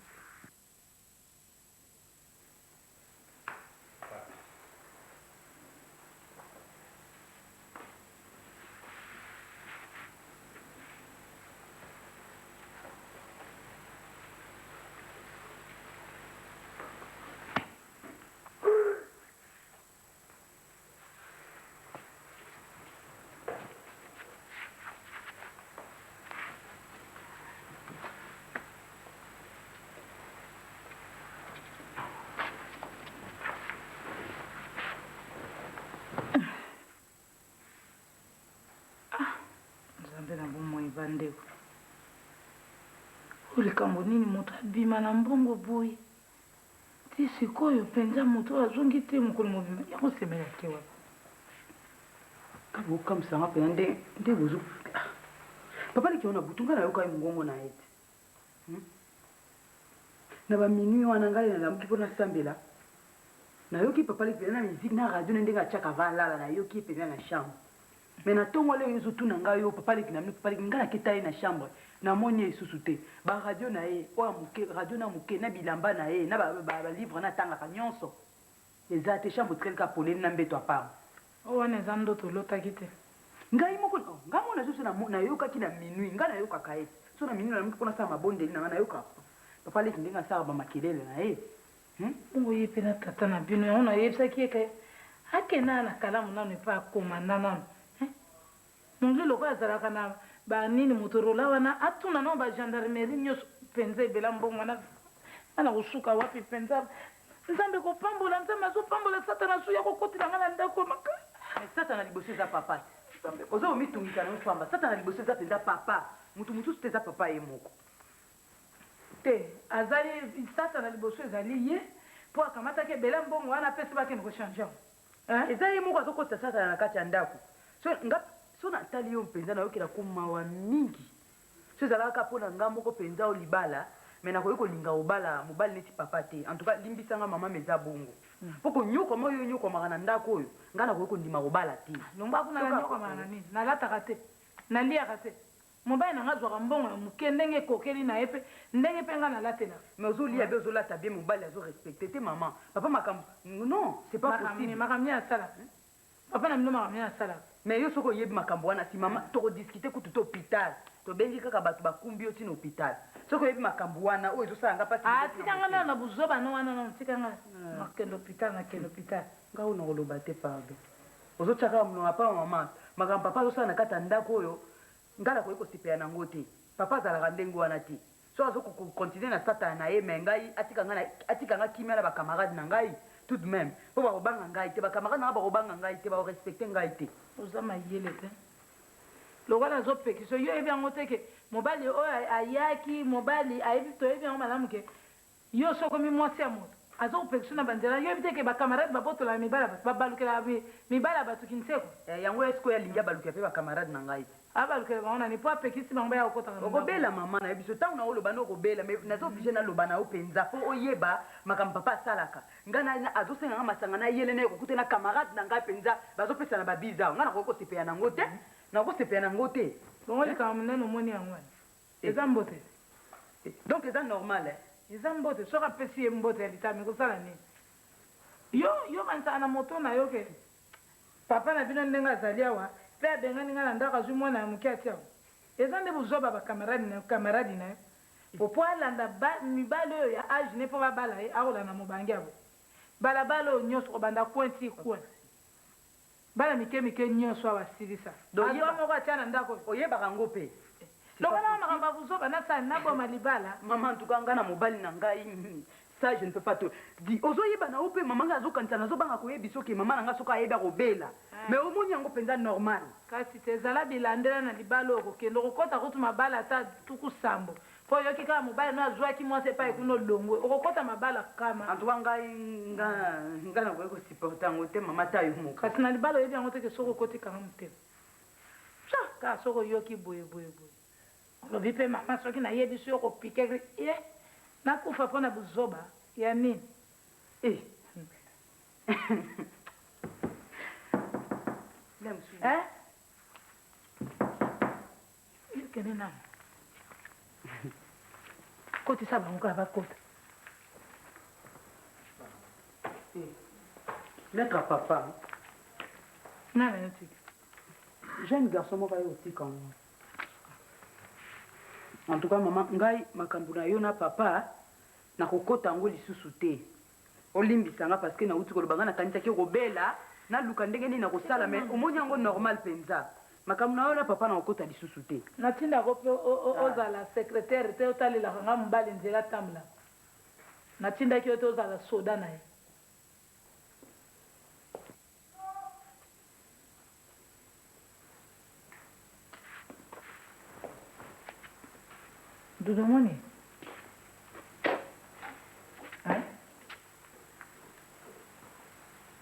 Bandeko, oyo likambo nini moto abima na mbongo boye? Ti sikoyo mpenza moto oyo azongi te mokolo mobimba, yango semele ake wapi? Kaka bokamwisa nga mpenza nde nde bozo ah. Papa leki na butu nga nayoka ye mongongo na ye te. Hmm? Na ba minuit wana ngai nalamuki mpo nasambela. Nayoki papa leki mpenza na musique na radio na ndenge atiaka va alala nayoki ye mpenza na chambre. Mais na tongo leo yozo tuna ngai yo papa leki na bino papa leki ngai naketa ye na chambre namoni ye lisusu te. Ba radio na ye oyo ya moke radio na moke na bilamba na ye na ba, ba, ba livre na atangaka nyonso eza te chambre etikali kaka polele na mbeto ya pamba. Oyo wana eza ndoto olotaki te? Ngai moko oh, ngai moko nazo so nayokaki na minuit ngai nayokaka ye so na minuit nalamuki mpo nasala mabondeli na ngai nayokaka papa leki ndenge asalaka ba makelele na ye. Hmm? Bongo ye mpe na tata na bino yango nayebisaki ye ke akenda na kalamu nanu epai akomanda nanu Mongli lokola azalaka na ba nini Motorola wana atuna nao ba gendarmerie nioso penza ebela mbongo wana nga na kosuka wapi penza nzambe kopambola nzambe azopambola satana azoya kokotela nga na ndako maka Mais satana liboso eza papa te. Ozo komitungisa na yo pamba. Satana liboso eza penza papa. Mutu mosusu te eza papa ye moko. Te azali satana liboso ezali ye po akamataki ebele mbongo wana apesi bakende ko changer yango. Hein? Eza ye moko azokotisa satana na kati ya ndako. So nga so natali yo mpenza nayokela ko mawa mingi. So ezalaka kaka mpo na nga moko mpenza o libala, mais nakoki kolinga obala mobali neti papa te. En tout cas limbisa nga mama mais eza bongo. Mpo konyokwama oyo onyokwamaka na ndako oyo, nga nakoki kondima kobala te. Longwa kuna nanyokwamaka na nini? Nalataka te, naliaka te. Mobali na nga azwaka mbongo ya muke ndenge ekokeli na ye pe ndenge pe nga nalatelaka. Mais ozo lia bien ozo lata bien mobali azo respecter te maman papa makambo non c'est pas possible. Makambo nini asalaka? Papa na bino makambo nini asalaka? Mais yo soki oyebi makambo wana si maman toko discuter kutu te hopital tobengi kaka batu bakumbi yo ti na hopital soki oyebi makambo wana oyo ezo sala nga pasi. Ah tika nga nanu na buzoba no wana nanu tika nga nakende hopital nakende hopital. Nga oyo nakoloba te pardon ozo tia kaka munoko pamba maman makambo papa azo sala na kati ya ndaku oyo Nga nakoki kosepela na ngo te. Papa azalaka ndenge wana te. Soki azo ko continuer na satana na ye mais ngai atika nga atika nga kimia na ba camarades na ngai tout de meme. Po bako banga ngai te, ba camarades na nga bako banga ngai te, bako respecter ngai te. Oza mayele te. Lokola azo pekisa yo oyebi yango te ke mobali oyo ayaki mobali ayebi toyebi yango malamu ke Yo osi okomi mwasi ya moto azo kopekisa yo na ba nzela yo oyebi te ke ba camarade ba botolaka mibali ya batu ba balukelaka mibali ya batu kinseko. Eh yango est ce que oyo alingi abalukela pe ba camarade na ngai? Abalukela bango na nini po apekisi bango baya kokotaka na ndako. Okobela maman nayebi biso tango nao loba nde okobela mais naza oblige naloba na yo penza po oyeba makambo papa asalaka nga na azo senga nga masanga na yele naye kokuta na camarade na ngai penza bazo pesana ba biza awa nga nakoki kosepela na ngo te nako sepela na ngo te. Bongo likambo monene omoni yango wana Eza mbote. Donc eza normal eh. Eza mbote soki apesi ye mbote ya litama ekosala nini? Yo yo kanisaka na moto na yo ke papa na bino ndenge azali awa pe abengani nga na ndako azwi mwana ya moke atia awa? Eza nde buzoba ba camarade na camarade na yo po po alanda ba mibali oyo ya age ne po babala ye akolanda mobange ya boye balabala oyo nyoso kobanda coin ti coin. Bana mike mike nioso awa asilisa. Azua moko atia na ndako oyo. Oyebaka ngo pe. Longola nga makambo ya buzoba nasala nini naboma libala. Maman en tout cas nga na mobali na ngai ça je ne peux pas te dit ozo yeba na yo pe maman nga azo kanisa nazo banga koyebisa yo ke maman na nga soki ayebi ako bela mais omoni yango penza normal. Kasi te zala bilandela na libala oyo okokende okokota kutu mabala ata tuku sambo Po oyoki kaka mobali no azuaki mwasi epai kuna olongwe okokota mabala kama. En tout cas ngai nga nga nakoki ko supporter yango te mama ata yo moko. Kasi na libala oyebi yango te ke soki okoti kanga motema. Tcha kaka soki oyoki boye boye boye. Olobi pe mama soki nayebisi yo oko piquer eh nakufa pona buzoba ya nini? Eh. Eh? Kende nanu. Kotisa bango kaka bakota. Lettre à papa. Nani ayotika? Jeune garçon moko aye otika yango. En tout cas maman, ngai makambo na yo na papa nakokota yango lisusu te. Olimbisa nga parce que nawuti koloba nga nakanisaki okobela naluka ndenge nini nakosala mais omoni yango normal penza. Makambo na yo na papa nakokota lisusu te. Natindaka yo pe ozala secretaire te otalelaka nga mobali nzela atambolaka. Natindaki yo te ozala soda na ye. Dudu omoni? Hein?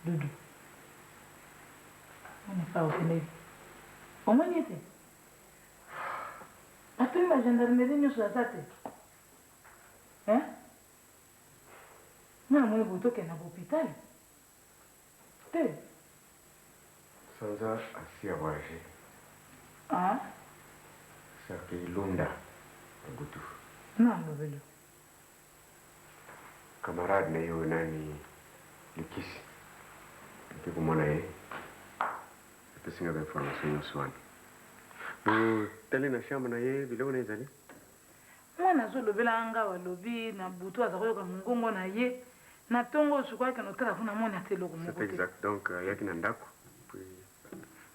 Dudu. Omoni pa okendeki. Omoni ete? Atuni ba gendarmerie nyonso aza te. Hein? Nga namoni boye tokende na hôpital. Te. Sanza asi a voyage. Ah? Asi akei Lunda na butu. Na lobeli. Camarade na ye oyo nani Likisi. Nake komona ye. Apesi nga ba information nyonso wana. Botali na chambre na ye biloko na ye ezali? Mwana azo lobela nga awa alobi na butu aza koyoka mongongo na ye na tongo oyo sikoyo akende kotala kuna amoni ata eloko moko C'est te. exact donc ayaki na ndako puis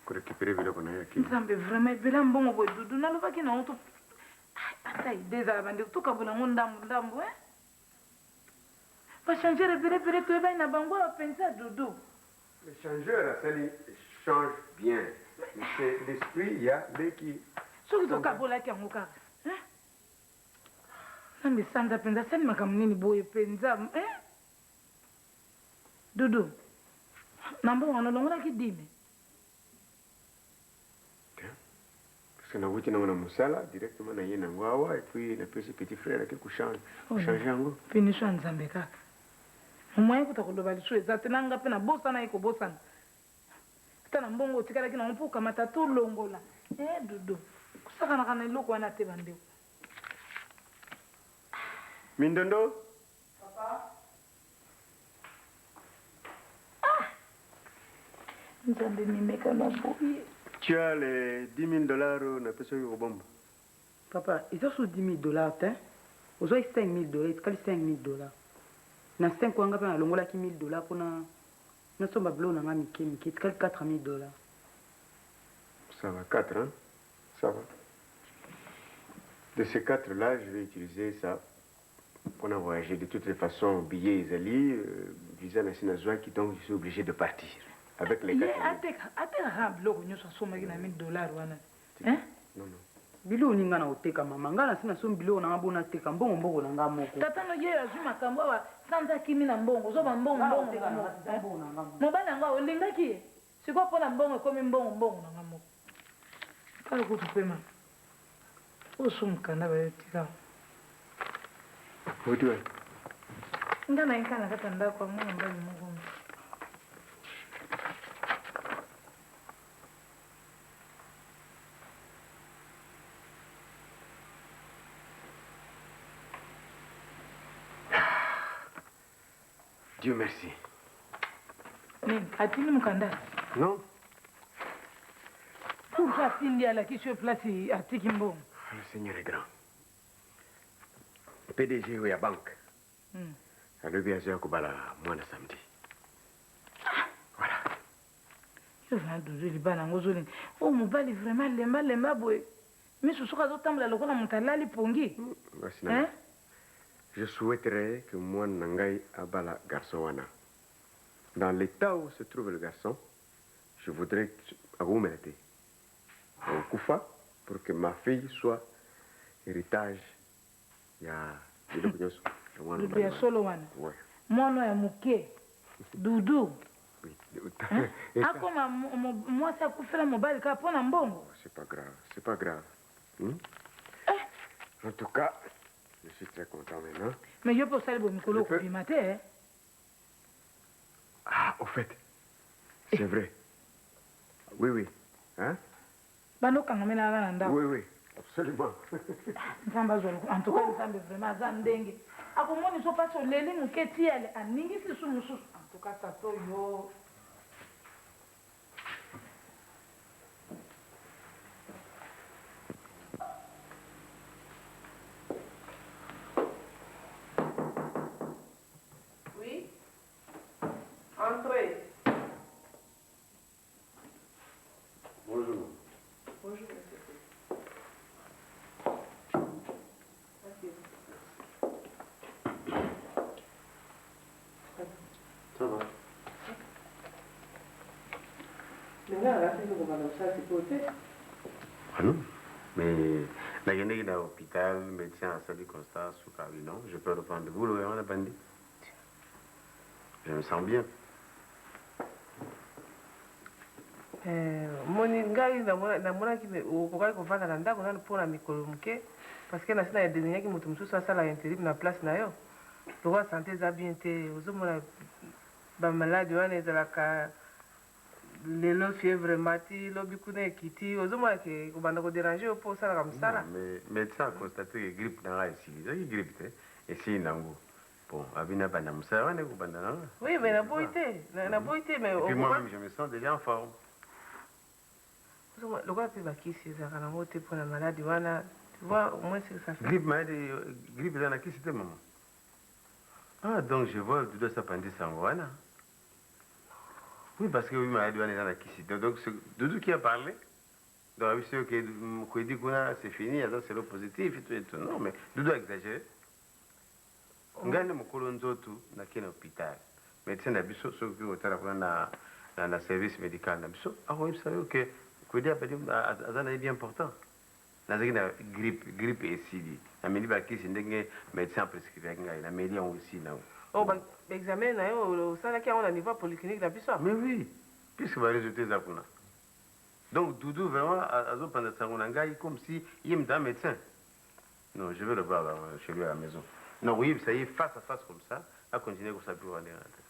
ko recuperer biloko na ye akei. Nzambe vraiment ebele ya mbongo boye Doudou nalobaki na yango to ata idee ezala bandeko tokabola yango ndambu ndambu hein ba changeur ebele ebele toyebani na bango awa penza Doudou. Le changeur asali change bien mais c'est l'esprit ya leki. Soki tokabolaki yango kaka hein Nzambe sanza penza asali makambo nini boye penza hein Doudou na mbongo wana olongolaki dime? Te parce que nawuti nango na musala directement naye nango awa et puis napesi petit frère ake ko changer yango. Punition ya Nzambe kaka. Moyen kutu ya koloba lisusu eza te na nga pe nabosanaki kobosana ata na mbongo otikalaki nango po okamata to longola eh Doudou kosakanaka na eloko wana te ba ndeko. Mindondo. Papa. Ah! Nzambe mimekano boye. Tu as les 10 000 dollars oyo napesaki kobomba? Papa, eza so 10 000 dollars te. Ozwaki 5 000 dollars, etikali 5 000 dollars. Na 5 wana nga mpe nalongolaki 1000 dollars mpo na nasomba biloko na nga mike mike, etikali 4 000 dollars. Ça va, 4, hein? Ça va. De ces 4 là, je vais utiliser ça pour na voyager. De toutes les façons, billet ezali, visa nasi nazwaki, donc je suis obligé de partir. Avec les Ye 4 000. ateka, ateka kaka biloko nyonso asombaki na 1000 dollars wana. Hein? Non, non. Biloko nini nga na koteka mama? Nga nasi nasombi biloko na nga bo nateka mbongo mbongo na nga moko. Tata no ye azwi makambo awa sanza akimi na mbongo, ozoba mbongo Nga na mbongo koteka na na nga nga moko. mbongo na nga moko. Mobali yango olingaki ye? Sikoyo mpo na mbongo ekomi mbongo mbongo na nga moko. Tala kutu pema. Oyo so mokanda bayo tika. Oti wapi? Nga na yeka na kati ya ndako ya mwana mobali moko. Dieu merci. Nini? Atindi mokanda? Non. Pourquoi atindi alakisi yo place atiki mbongo? Le Seigneur est grand. PDG oyo ya banque. Alobi azoya kobala mwana samedi. Voilà. Yo vraiment Doudou libala yango ozolinga. Oh mobali vraiment lemba lemba boye. Misu soki azotambola lokola moto alali pongi. Basi na. Je souhaiterais que mwana na ngai abala garçon wana. Dans l'état où se trouve le garçon, je voudrais que akoumela te. Akokufa pour que ma fille soit héritage ya biloko nyonso ya mwana Dudu ya mobali solo wana. Ouais. Mwana ya moke. Dudu. Oui. Hein? Akoma mwasi akufela mobali kaka mpo na mbongo. C'est pas grave, c'est pas grave. En tout cas, je suis très content maintenant. Mais yo mpe osali boye mikolo Je peux- okobima te, eh? Ah, au fait, c'est vrai. Oui, oui. Hein? Banda okangamela kaka na ndako. Oui, oui, absolument. Nzambe azwa lokumu. En tout cas, Nzambe vraiment aza ndenge. Akomoni so mpasi oleli moke ti ale aningisi lisusu mosusu. En tout cas, tata oyo. Oui. Entrez. Bonjour. Bonjour, monsieur. Ça va. Maintenant, la fille, on va ça, c'est côté. Ah non, mais Nakendeki na hôpital, médecin asali constat, suka abi non, je peux reprendre boulot yango nabandi. Je me sens bien. Eh, omoni ngai namonaki okokaki kovanda na ndako nanu mpo na mikolo moke parce que nasi na designaki moto mosusu asala interim na place na yo lokola sante eza bien te ozomona bamaladi wana ezalaka lelo fièvre emati lobi kuna ekiti ozomona ke kobanda koderange yo mpo osalaka mosala. Mais médecin a constaté que grippe na ngai esili, ezalaki grippe te, esili nango. Bon, abi nabanda mosala wana ekobanda na nga. Oui, mais naboyi te, naboyi te, mais Et puis moi-même je me sens déjà en forme. Lokola mpe bakisi ezalaka nango te mpo na maladi wana, tu vois au moins ce que ça fait. Grippe maladi, grippe eza na kisi te maman. Ah donc je vois Doudou asapandi sango wana. Oui, parce que oui, maladi wana eza na kisi te. Donc c'est Doudou qui a parlé. Donc abi soki que Kwedi kuna c'est fini, aza selo positif et tout et tout. Non mais Doudou a exagéré. Ngai nde mokolo nzoto nake na hôpital. Médecin na biso soki otala kuna na na, na service médical na biso akoyebisa yo ke Kwedi abadi aza na ye bien important. Nazalaki na grippe, grippe esili. Nameli bakisi ndenge médecin aprescrivaki ngai, nameli yango esili nango. Oh, ba examen na yo osalaki yango na niveau ya polyclinique na biso? Mais oui, puisque ba résultat eza kuna. Donc Doudou vraiment azopanza sango na ngai comme si ye moto aza médecin. Non, je vais le voir chez lui à la maison. Non, oui, ça y est, face à face comme ça, a continuer kosala biloko ya ndenge wana te.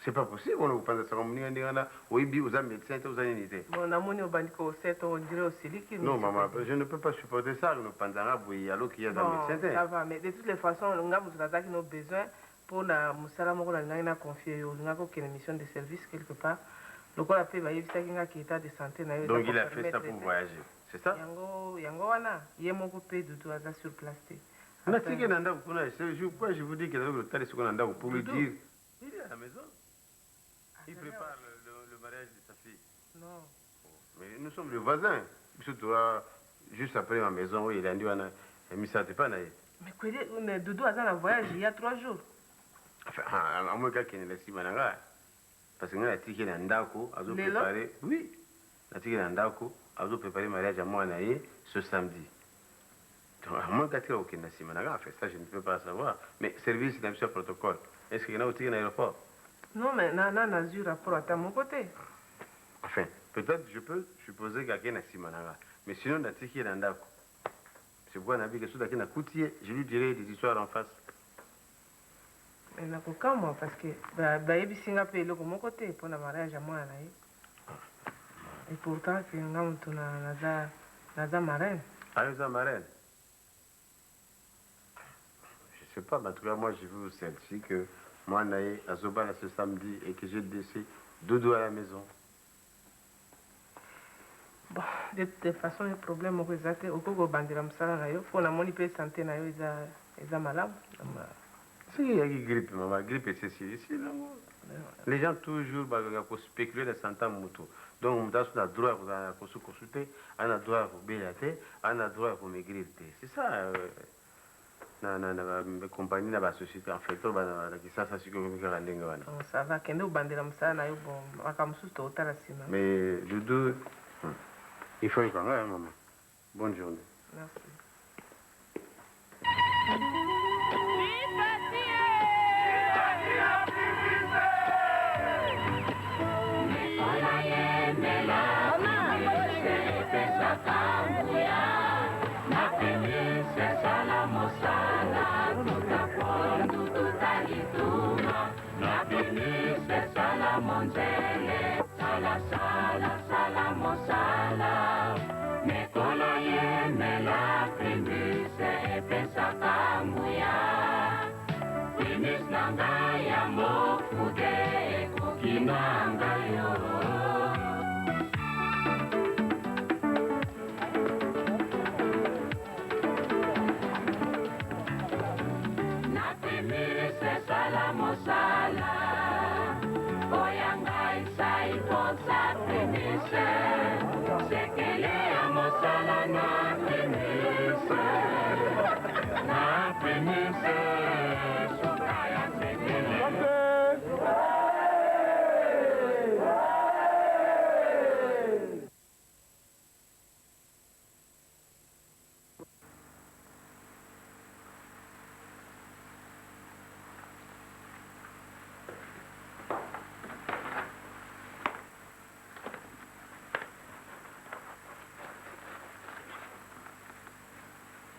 C'est pas possible, on kopanza sango moninga ndenge wana, oyebi oza médecin te, oza nini te. Bon, namoni obandi koseta, on dirait osiliki. Non, maman, je ne peux pas supporter ça, nopanzanga boye alors qu'il y a un médecin te. Ça va, mais de toutes les façons, nga moto nazalaki no besoin mpo na mosala moko nalingaki na confier yo, olingaki okende mission de service quelque part. Lokola mpe bayebisaki nga ke état de santé na yo eza Donc il a fait ça pour voyager, c'est ça? Yango, yango wana, ye moko mpe Doudou aza sur place te. Natiki na ndako kuna, c'est pourquoi je vous dis que nazali kotala sikoyo na ndako pour lui dire. Il est à la maison. Il prépare le mariage de sa fille. Non. Mais nous sommes les voisins. Biso toa juste après ma maison oyo elandi wana misato epai na ye. Mais Kwedi, Doudou aza na voyage il y a 3 jours. Enfin, amoki akende na nsima na ngai. Parce que ngai natiki na ndako azo préparer. Oui. Natiki na ndako azo préparer mariage ya mwana na ye ce samedi. Donc à moins katika kokende na nsima na ngai, enfin ça je ne peux pas savoir. Mais service na biso ya protocole, est-ce que na otiki na aéroport? Non, mais na na nazwi rapport ata moko te. Enfin, peut-être je peux supposer qu'akei na nsima na nga. Mais sinon natiki ye na ndako. C'est pourquoi nayebi ke soki akei nakuti ye, je lui dirai des histoires en face. Mais nakokamwa parce que bayebisi nga mpe eloko moko te mpo na mariage ya mwana na ye. Et pourtant ke nga moto naza naza marraine. Ah, oza marraine? Je sais pas, mais en tout cas, moi, je vous certifie que moi, naye azobala ce samedi et que j'ai laissé Doudou à la maison. Bon, de toute façon, problème moko eza te, okoki kobandela mosala na yo mpo namoni mpe santé na yo eza eza malamu. Soki eyaki grippe, mama, grippe esesili esili nango. Les gens toujours balingaka kospéculer na santé ya moto. Donc moto aza na droit ya kozala na kosukosu te, aza na droit ya kobela te, aza na droit ya komaigrir te. C'est ça na na na ba compagnie na ba société en fait to ba na Kisasa sikoyo ekomi kaka ndenge wana. Bon, ça va, kende obandela mosala na yo, bon, makambo mosusu tokotala nsima. Mais Doudou, il faut yoka ngai, maman. Bonne journée. Merci.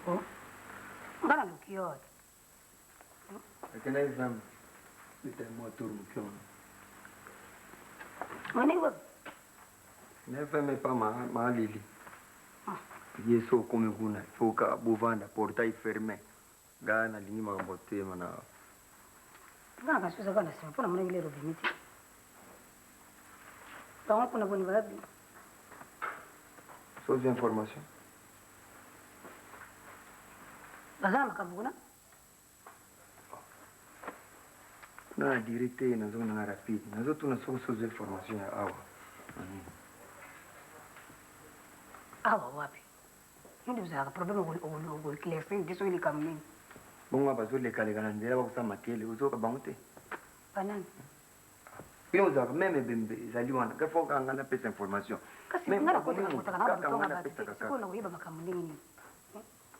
Oh. Nga naluki yo te. Akendaki zamba. Beta mwa tour moke wana. Ondenge wapi? Na fm epa ma Lili. Ye so okomi kuna, il faut ka bovanda portail fermé. Nga nalingi makambo te mana. Nga na kasi ozaka na nsima mpo namonaki lero obimi te. Bango kuna boni babi. Source d'information. Baza na makambo kuna? Kuna na dire te nazongi nanga rapide. Nazotuna soki source d'information ya awa. Awa wapi? Yo nde ozalaka problème okoeclaircir te soki likambo nini. Bongo bazolekaleka na nzela bakosala makele ozoyoka bango te. Banani? Bino bozalaka meme ebembe ezali wana ka fo kaka ngai napesa information. Kasi ngai nakotaka kotaka na batonga bato te sikoyo nakoyeba makambo ndenge nini?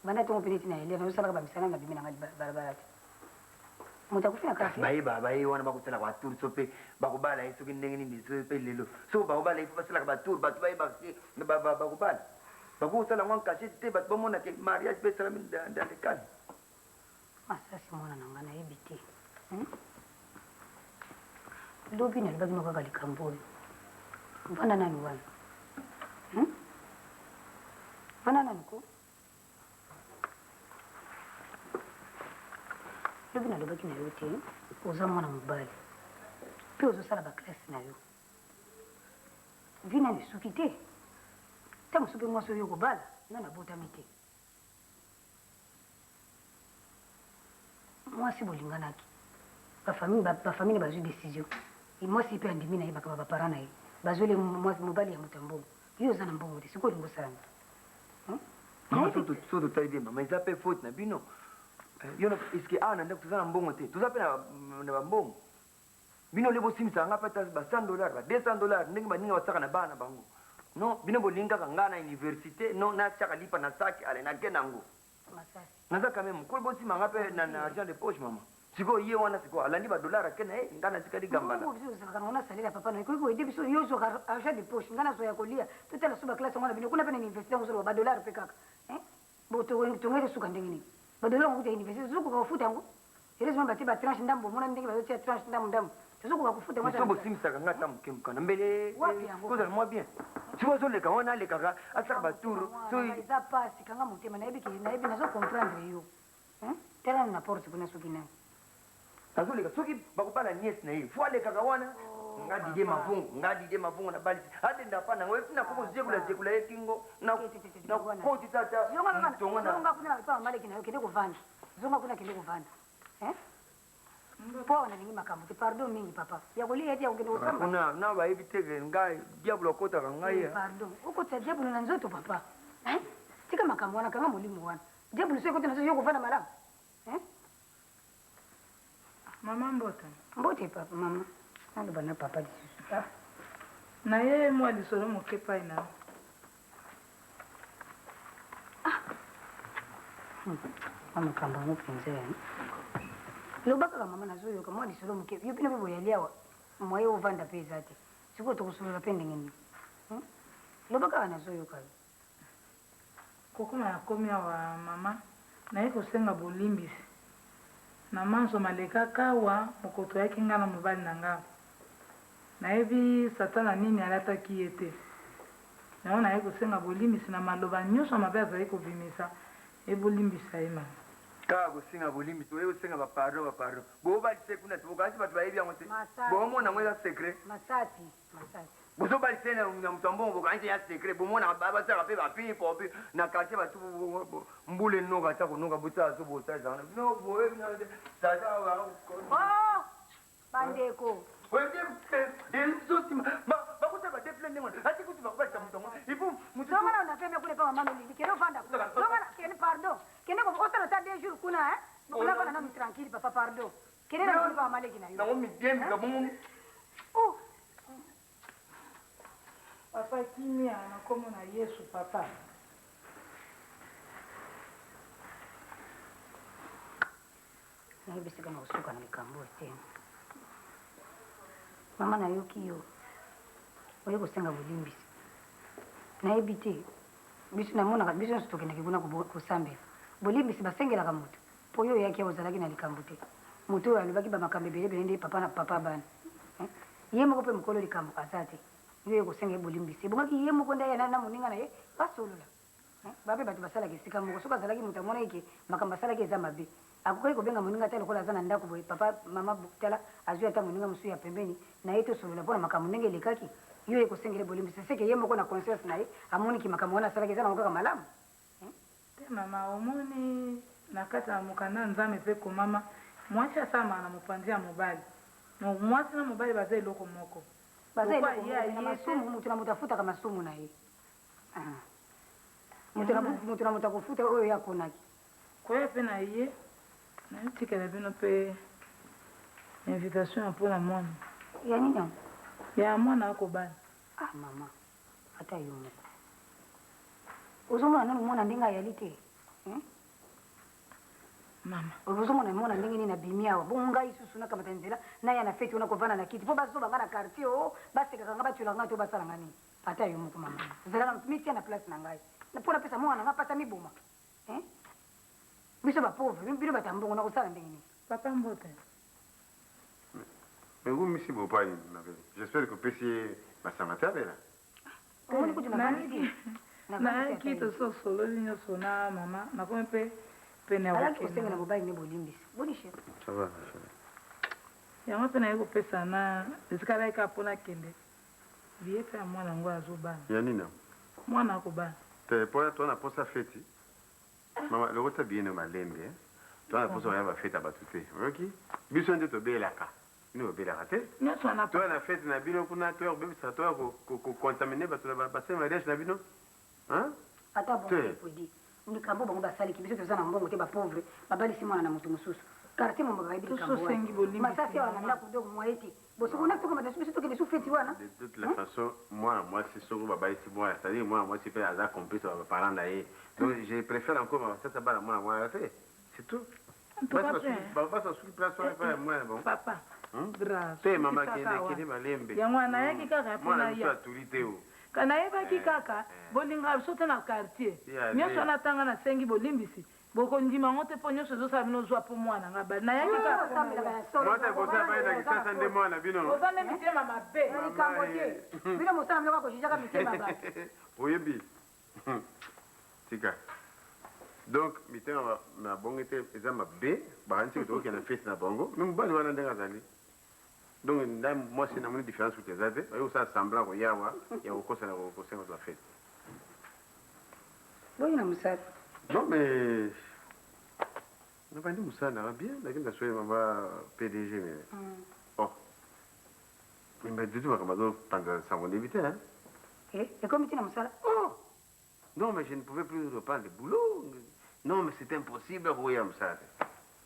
Banda ntongo mpe neti na elia nazosalaka bamisala na bimi na ngai balabala te. Moto akufi na kasi. Bayeba baye wana bakosalaka batour so mpe bakobala ye soki ndenge nini soki mpe lelo soki bakobala ye mpo basalaka batour bato bayeba ke bakobala bakoki kosala yango en cachette te bato bamona ke mariage mpe esalami dans le calme. Masasi mwana na ngai nayebi te. Lobi nalobaki no kaka likambo oyo. Vanda nanu wana. Vanda nanu ko. Lobi nalobaki na yo te oza mwana mobali mpe ozosala baklase na yo. Vi nanu esuki te. Ntango mosusu mpe mwasi oyo okobala nanu abotami te. Mwasi bolinganaki ba famille ba famille bazwi decision mwasi pe andimi na ye makambo ba parents na ye bazweli mwasi mobali ya moto ya mbongo yo oza na mbongo te sikoyo olingi osala nini? Mama so totali bien mama eza pe faute na bino yo eske awa na ndako toza na mbongo te toza pe na bambongo bino nde bosimbisaka nga pe ata ba 100 dollars ba 200 dollars ndenge baninga basalaka na bana na bango non bino bolingi kaka nga na universite non natiaka lipa na sac ale nake nango naza quand même mokolo bosimba nga pe na argent de poche mama sikoyo ye wana sikoyo alandi ba dollars ake na ye nga natikali gambala Mbongo biso tozalaka nango nasalela papa na ekoki koyede biso yo ozwaka argent de poche nga nazwa ya kolia totala so baklase yango na bino kuna pe na universite yango ozoloba ba dollars pe kaka tongaki tosuka ndenge nini ba dollars yango kuta universite tozokoka kofuta yango Heureusement batie ba tranche ndambo omona ndenge bazotia tranche ndambo ndambo tozokoka kofuta yango. Biso bosimbisaka nga ata moke mokana mbele kozala mwa bien soki azoleka wana alekaka asalaka batour eza pasi kanga motema nayebi ke nayebi nazo comprendre yo tala na porte kuna soki nani azoleka soki bakobala nièce na ye fo alekaka wana oh, nga Didier Mavungu nga Didier Mavungu na balisi adenda pa nango epi nakoki kozekula zekula ye kingo nakotisa ata tonga na kuna na epa maleki na yo kende kovanda Zonga kuna kende kovanda. Hein? Po awa nalingi makambo te. Pardon mingi papa. Ya kolia ete ya kokende kosamba. Kuna na bayebi te ke ngai diabolo akotaka ngai. Eh, pardon. Okotisa diabolo na nzoto papa. Hein? Tika makambo wana kanga molimo wana. Diabolo soki ekoti na nzoto yo kovanda malamu. Hein? Mama mbote. Mbote papa mama. Naloba na papa lisusu. Ah. Na ye mwa lisolo moke epai na yo. Ah. Mwa makambo yango mpenza ya loba kaka mama nazoyoka mwa lisolo moke yo bino mpe boyali awa mwaye ovanda mpe eza te sikoyo tokosolola mpe ndenge nini hmm? loba kaka nazoyoka yo kokoma nakomi awa mama naye kosenga bolimbisi na manso malekaka awa mokolo toyaki ngai na mobali na ngai Nayebi satana nini alataki ye te. Yango naye kosenga bolimbisi na maloba nyoso ya mabe azali kobimisa ye bolimbisa ye mama. Kaka kosenga bolimbisi oye kosenga ba pardon ba pardon bobalisa ye kuna te bokanisi batu bayebi yango te bomona yango eza secret Masasi masasi. Bozobalisa ye na moto ya mbongo bokanisi eza secret bomonaka basalaka pe ba pipo na quartier batu mbula enoka ata konoka bosala so bosalisa wana bino boyebi tata Oh! Bandeko. Zonga na na kuna pa mama Lili kende ofanda kuna. Zonga na kende pardon. Kende ko osala ta deux jours kuna hein. Kuna fanda nanu tranquille papa pardon. Kende na kuna pa mama leki na yo. Nango midembi ka bongo. Oh. Papa kimia na kombo na Yesu papa. Nayebi esika na kosuka na likambo oyo te. Mama, nayoki yo oye kosenga bolimbisi. Nayebi te, biso namonaka biso nyonso tokendeke kuna kosambela. Bolimbisi basengelaka moto po yo oyaki awa ozalaki na likambo te. Moto oyo alobaki ba makambo ebele ebele nde papa na papa bana. Hein? Ye moko pe mokolo likambo aza te. Yo oye kosenga ye bolimbisi. Ebongaki ye moko nde aya na, na moninga na ye basolola. Hein? Ba pe bato basalaka esika moko. Soki azalaki moto amonaki ke makambo asalaki eza mabe. Akokaki kobenga moninga ata lokola aza na ndako boye, papa, mama, tala azui ata moninga mosusu ya pembeni na ye tosolola po na makambo ndenge elekaki. Yo oye kosengela ye bolimbisi. Ce que ye moko na conscience na ye amoni ke makambo wana asalaki eza nango kaka malamu. Te mama omoni na kati ya mokanda ya nzambe pe ekomama mwasi asalamaka na mopanzi ya mobali donc mwasi na mobali baza eloko moko Baza lokola eloko ye moko na aye te masumu mutu na mutu afutaka masumu na ye ah. Mutu na mutu na mutu akofuta oyo ye akonaki. Koya pe na ye nayotikela bino pe invitation ya pona mwana. Ya nini yango? Ya mwana akobala. Ah mama ata yo moko ozomona nanu mwana ndenge ayali te hein? Mama. Ozomona mwana ndenge nini abimi awa bongo ngai susu nakamata nzela naya na feti wana kovanda na kiti mpo bazoba nga na quartier o oh, basekaka nga batyola nga to basala nga nini ata yo moko mama zala na mitia na place na ngai mpo napesa mwana na nga mpasi amiboma hein? Biso ba pauvre bino bato ya mbongo nakosala ndenge nini? Papa mbote. Mais owumisi boye mpo nini ma belle? J'espère que opesi ye masanga te abela. Omoni kutu navandisi Nayaki tosi tosololi nyoso na mama nakomi mpe pene ya Alaki kosenga kokende. na mobali nde bolimbisi. Boni chérie? Ça va ma chérie. Yango mpe naye kopesa na esika alaki kaka mpo nakende billet mpe ya mwana yango azobala. Ya nini yango? Mwana akobala. Te po toza na posa feti. Mama lokota billet nayo malembe hein. Toza na posa koya ba fete ya batu te oyoki? Biso nde tobelaka bino bobelaka te. Nionso wana Toya na fete na bino kuna toya kobebisa toya ko ko contaminer batu na ba saint mariage na bino hein? Ata bongo Te. Pwedi, likambo bango basaliki biso toza na mbongo te ba pauvre babalisi mwana na moto mosusu quartier mobimba bayebi likambo wana Tosengi bolimbisi masasi awa na mama. ndako donc moyen te bosoko na tokamata biso tokende su feti wana De toute la façon mwana mwasi soki babalisi mwana c'est à dire mwana mwasi pe aza complice ya ba parents na ye donc je prefère encore masasi abala mwana mwana te c'est tout. En tout cas Basi pe basuki basi basuki place wana epai ya mwana bango. Papa grave Te mama sukisa kende kaka kende wana. malembe. Yango wana nayaki kaka mpo Mwana biso naya. atuli te o. Ka nayebaki kaka bolingaka biso te na quartier. Ya Nionso le. wana ata nga nasengi bolimbisi bokondima yango te mpo nionso ezosala bino zua mpo mwana nga abali. Nayaki kaka mpo naya. Mwasi ya liboso abali na Kinshasa nde mwana na bino. Boza nde mitema mabe. Na likambo te. Bino mosala bino kaka ko jugaka mitema ya batu. Oyebi. Tika. Donc mitema na bongo te eza mabe bakanisi ke tokokende na fete na bango mais mobali wana ndenge azali donc nda mwasi namoni différence kutu eza te baye kosala semblant koyawa ya kokosa na kosenga bato bafete. Boni na mosala? Non mais nabandi mosala nanga bien nakende nasweli mama PDG mais oh mais mais dudu makambo azopanza sango nayebi te hein. Eh, ekomi ti na mosala? Oh non mais je ne pouvais plus reprendre le boulot. Non mais c'est impossible koya mosala te.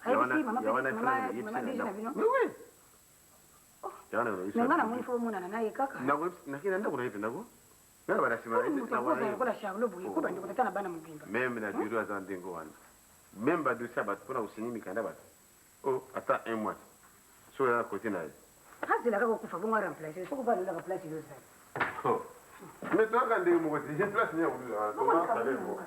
Ayebisi mama mama DG na bino? Mais oui. Mais nga namoni fo bomonana na ye kaka. Nakei na ndako na ye mpenza ko. Nga na banda nsima na ye. Moto akozala lokola Charlot boye ko bandeko tata na bana mobimba. Meme na bureau aza ndenge wana. Meme ba dossier ya bato mpona kosigner mikanda bato. Oh ata un mois te. Soki oza na cote na ye. Azela kaka okufa bongo a remplacer soki ofa alulaka place yo ozali. Oh. Mais toyaka ndenge moko te. Ye place nini akolula wana? Toza salaire moko.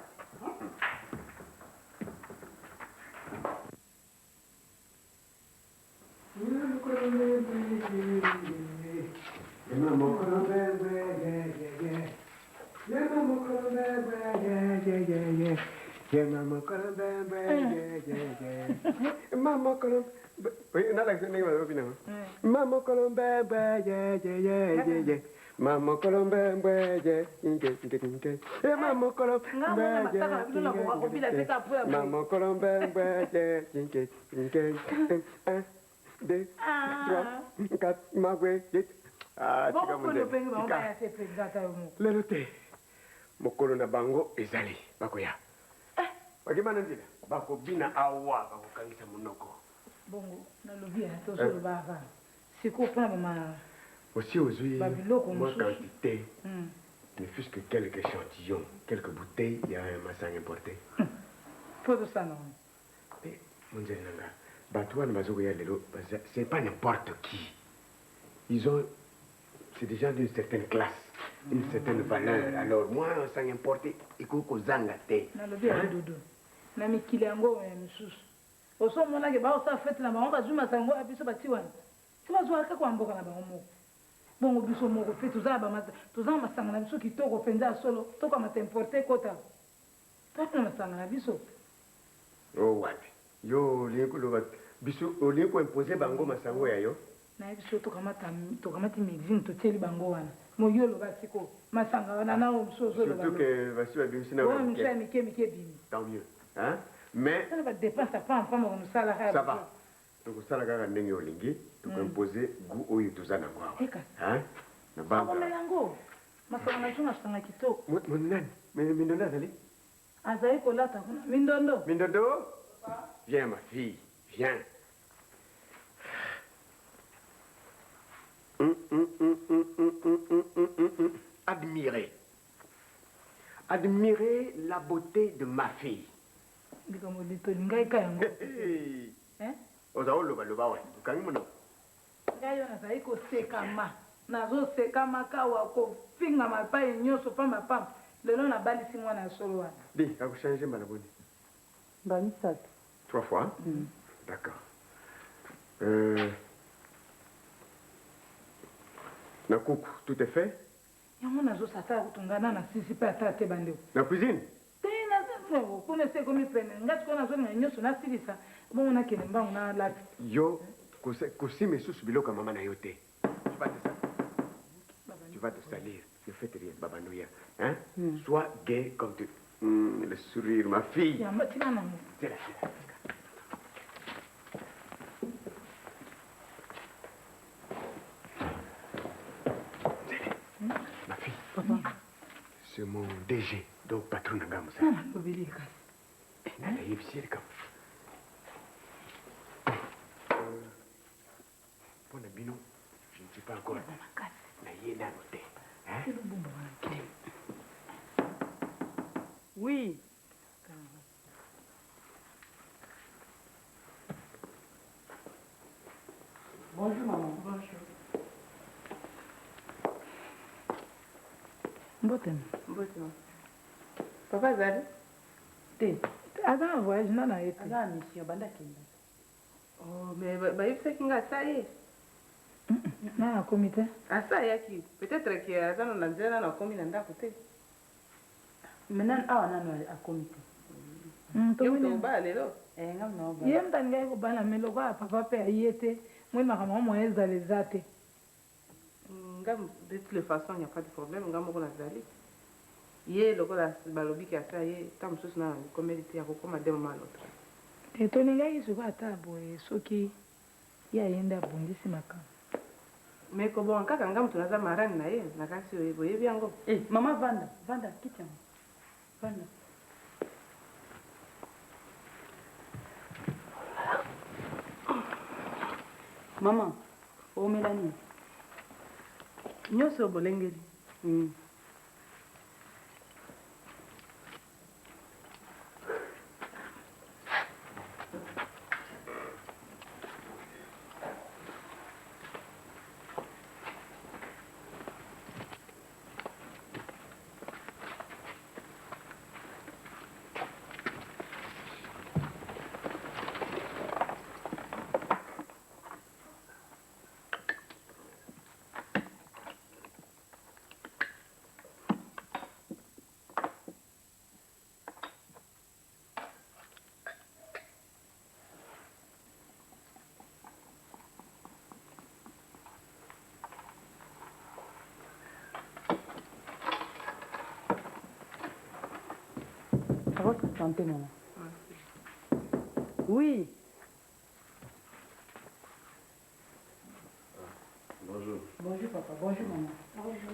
Lelo te mokolo na bango ezali bakoya bakima na nzela bakobina awa bakokangisa monoko. Bongo nalobi ya tozoloba kaka sikoyo mpona bama Osi ozwi ba biloko mwa mosusu. quantité ne fût-ce que quelques échantillons, quelques bouteilles ya masanga importe. Mpo tosala nango. Mais monzele na nga bato wana bazokoya lelo baza c'est pas n'importe qui. Ils ont c'est des gens d'une certaine classe, une certaine valeur. Alors moi masanga importe ekoki kozanga te. Nalobi ya dodo. Na mikili yango ya misusu osi omona ke baosala fete na bango bazwi masanga oyo ya biso bati wana? Ti bazwaka kaka ya mboka na bango moko. Bongo biso moko pe toza na toza na masanga na biso kitoko penza ya solo tokamata importe ekota toza na masanga na biso. Oh wapi? Yo olingi koloba biso olingi ko imposer bango masango ya yo? Nayebi soki tokamata tokamati mixing totieli bango wana mo yo loba sikoyo masanga wana na oyo mosusu ozoloba Surtout que basi babimisi na oyo mosusu ya mike mike ebimi. Tant mieux hein mais Tala ba dépenses ya pamba pamba konosalaka ya ça va tokosala kaka ndenge olingi toko imposer goût oyo toza nango awa hein na banza akomela yango masanga na biso masanga kitoko. Nani mindondo azali? Azali kolata kuna mindondo. Mindondo viens ma fille viens. Admirez. Admirez la beauté de ma fille. Likambo tolingaki ka yango. Oza oloba loba wa. Okangi monoko. Ngai oyo nazali kosekama, nazosekama kawa kofingama epai nyonso pamba pamba. Lelo nabalisi mwana ya solo wana. Di, akochange mbala boni? Mbala misato. Trois fois? D'accord. Euh, na kuku, tout est fait? Yango nazosa ata kutu ngai na nasisi mpe ata te bandeko. Na cuisine? Te nazo kuna esi ekomi pene ngai sikoyo nazolinga nyonso nasilisa bongo nakende mbangu nalata. Yo kosima lisusu biloko ya mama na yo te. Tu vas te salir. Tu vas te salir. Ne faites rien, Babanouya. Hein? Sois gai comme tu. Le sourire, ma fille. Yamba tika nango. C'est la fille. Ma fille. Papa. C'est mon DG, donc patron na nga mosala. Nana lobeli kasi. Nana yebisi ye likambo. Mpo na bino, je ne suis pas encore na ye nano te. Hein? Oui. Bonjour maman. Bonjour. Mbote. Mbote. Papa azali? Te. Aza na voyage na na ye te. Aza na mission banda akenda. Oh, mais bayebisaki nga asa ye. Nani akomi te? Asa ayaki. Peut-être que aza na nzela nanu akomi na ndako te. Mais nanu awa nanu akomi te. Yo moto obala lelo? Eh, nga moto naobala. Ye moto alingaki kobala mais lokola papa pe aye te, moi makambo yango moyen ezala eza te. Nga de toutes les façons, il n'y a pas de problème, nga moko nazali. Ye lokola balobi ke asa ye, tango mosusu nanu amikomeli te, akokoma d'un moment à l'autre. Te tolingaki sikoyo ata boye soki ye aye nde abongisi makambo. Mais kobonga kaka nga moto naza marraine na ye, nakanisi boyebi yango. Eh mama vanda, vanda kiti yango. Vanda. Mama, omela nini? Nyonso bolengeli. À votre santé, maman. Oui. Bonjour. Bonjour, papa. Bonjour, maman. Bonjour.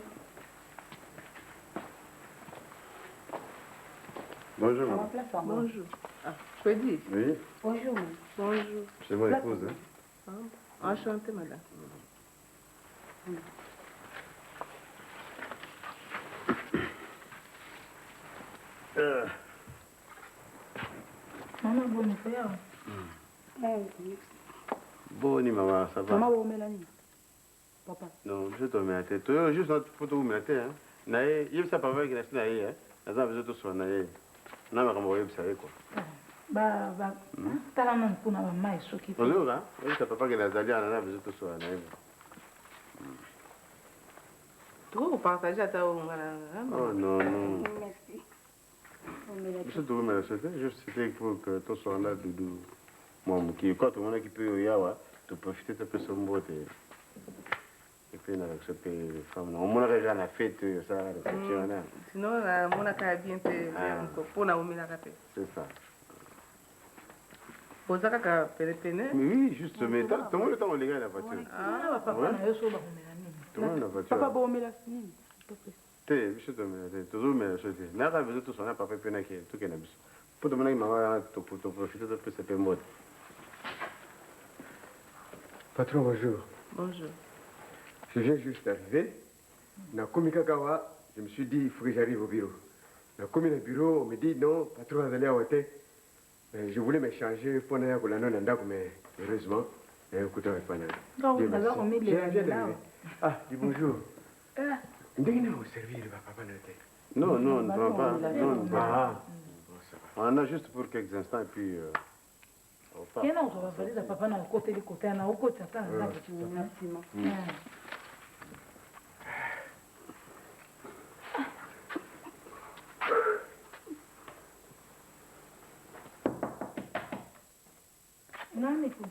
Bonjour, maman. Bonjour. Ah, Kwedi. Oui. Bonjour. Bonjour. C'est mon épouse, hein. Ah, enchantée, madame. Mama boni koya. Boni maman, ça va? Mama omela nini? Papa. Non, biso tomela te. Toyo juste po toumela te, hein. Na ye, yebisa papa ke nasi na ye, hein. Naza na besoin tosola na ye. Na makambo koyebisa ye quoi. Ba ba tala nanu kuna ba mayi soki pe. Ozoyoka? Oyebisa papa ke nazali awa naza na besoin tosolola na ye. Tokoki kopartage ata oyo nga na Oh non non. Merci. Biso tokomela biso te, juste c'était pour que tosolola na Doudou mwa moke. Kwa tomonaki mpe oyo awa, toprofite topesa mbote. Et puis nalakisa mpe femme na omonaka kaka na fete oyo osalaka reception wana. Sinon namonaka ya bien te Ah. mpo naomelaka te. C'est ça. Boza kaka penepene. Mais oui, juste, mais tomoni ntango olekaki na voiture. Na ba papa na yo so bakomela nini? Tomoni na voiture. Papa bomela nini? Te, biso tomela te, tozomela biso te. Nayaka besoin tosolola na papa mpe nake tokende biso. Mpo tomonaki mama wana toprofite topesa mpe mbote. Patron, bonjour. Bonjour. Je viens juste d'arriver. Nakomi kaka awa, je me suis dit, il faut que j'arrive au bureau. Nakomi na bureau, on me dit non, patron azali awa te. Je voulais m'échanger mpo naya kolanda na ndako, mais heureusement, naye kokuta epai na yo. Donc, Dieu naza merci. komilela Je viens nzela d'arriver. Ah, dis bonjour. Ah. Ndenge nini oservir bapapa na yo te? Non, non, on ne prend pas. Non, on ne prend pas. Ah. On en a juste pour quelques instants et puis on repart. Ye na kozwa bavalise ya papa na okoteli kota ya na okotisa ata na ndako. Na nsima. Nani kuna?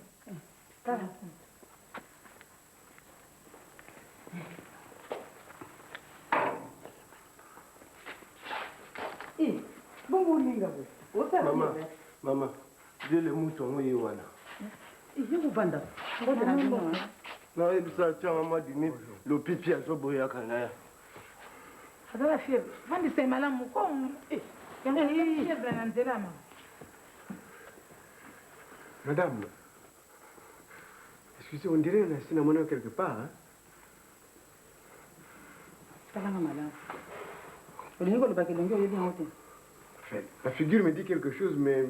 Tala kuna. Bongo olinga boye. Osala Mama, nini? mama, dele mutu yango ye wana. Ye kovanda. Mbote na bino. Hein? Nayebisa tianga mwa dimi lopipi azoboyaka na ya. Aza na fièvre. Vandisa ye malamu ko. Yango fièvre na nzela mama. Madame, excusez, on dirait nasi namona quelque part. Hein? Talanga malamu. Olingi koloba elongi oyebi yango te. Enfin, la figure me dit quelque chose, mais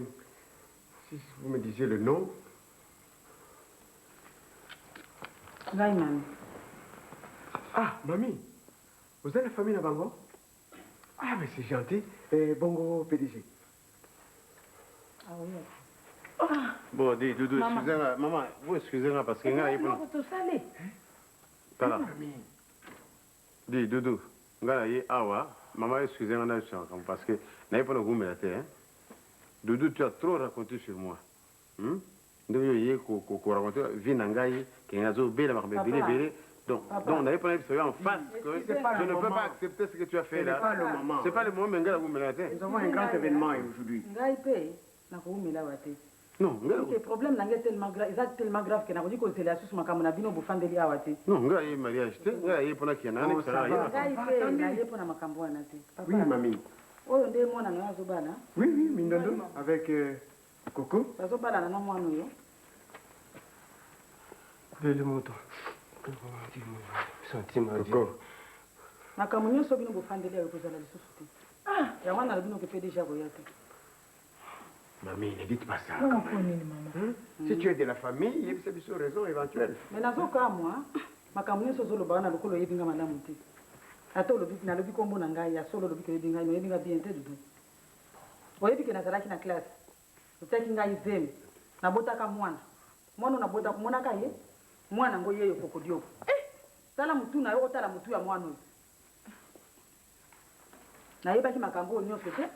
si vous me disiez le nom. Ngai mami. Ah, mamie, vous avez la famille na bango? Ah, mais c'est gentil. Eh, bongo PDG. Ah oui. Bon, dis, Doudou, Maman. excusez-moi. Maman, vous excusez-moi parce que ngai naye Eloko tosali. Tala. Dis, Doudou, ngai naye awa, maman, excusez-moi na biso makambo parce que naye mpona koumela te. Hein? Doudou, tu as trop raconté sur moi. Ndenge oyo ye koraconte vie na ngai, ke nazobela makambo ebele ebele. Donc, Papa. donc naye mpona yebisa yo en face que C'est pas je le ne peux moment. pas accepter ce que tu as fait Ce n'est là. pas le moment. C'est pas le moment, mais ngai nakoumela te. Nous avons un grand événement aujourd'hui. Ngai mpe nakoumela awa te. Non, ngai Ke problème na ngai tellement grave, eza tellement grave ke nakoki kozela susu makambo na bino bofandeli awa te. Non, ngai aye mariage te, ngai aye mpona kiana Oh, ça va. Ngai mpe naye mpona makambo wana te. Papa, Oui, mamie. oyo nde mwana na yo azobala. Oui, oui, Mindondo, avec Coco. Bazobalana na mwana oyo. Dele moto. Sentiment. Coco. Makambo nyonso bino bofandeli awa ekozala lisusu te. Yango wana nalobi noke mpe deja koya te. Mamie, ne dites pas ça. Bongo mpo nini mama? Hein? Si tu es de la famille, il y a une raison éventuelle. Me nazokamwa makambo nyonso ozoloba wana lokola oyebi nga malamu te. Ata olobi nalobi kombo na ngai ya solo olobi ke oyebi ngai, oyebi nga bien te Dudu. Oyebi ke nazalaki na classe. Otiaki ngai zemi. Nabotaka mwana. Mwana oyo nabotaka omonaka ye? Mwana yango yeyo kokodioko. Eh! Tala mutu na yo otala mutu ya mwana oyo. Nayebaki makambo oyo nyonso te.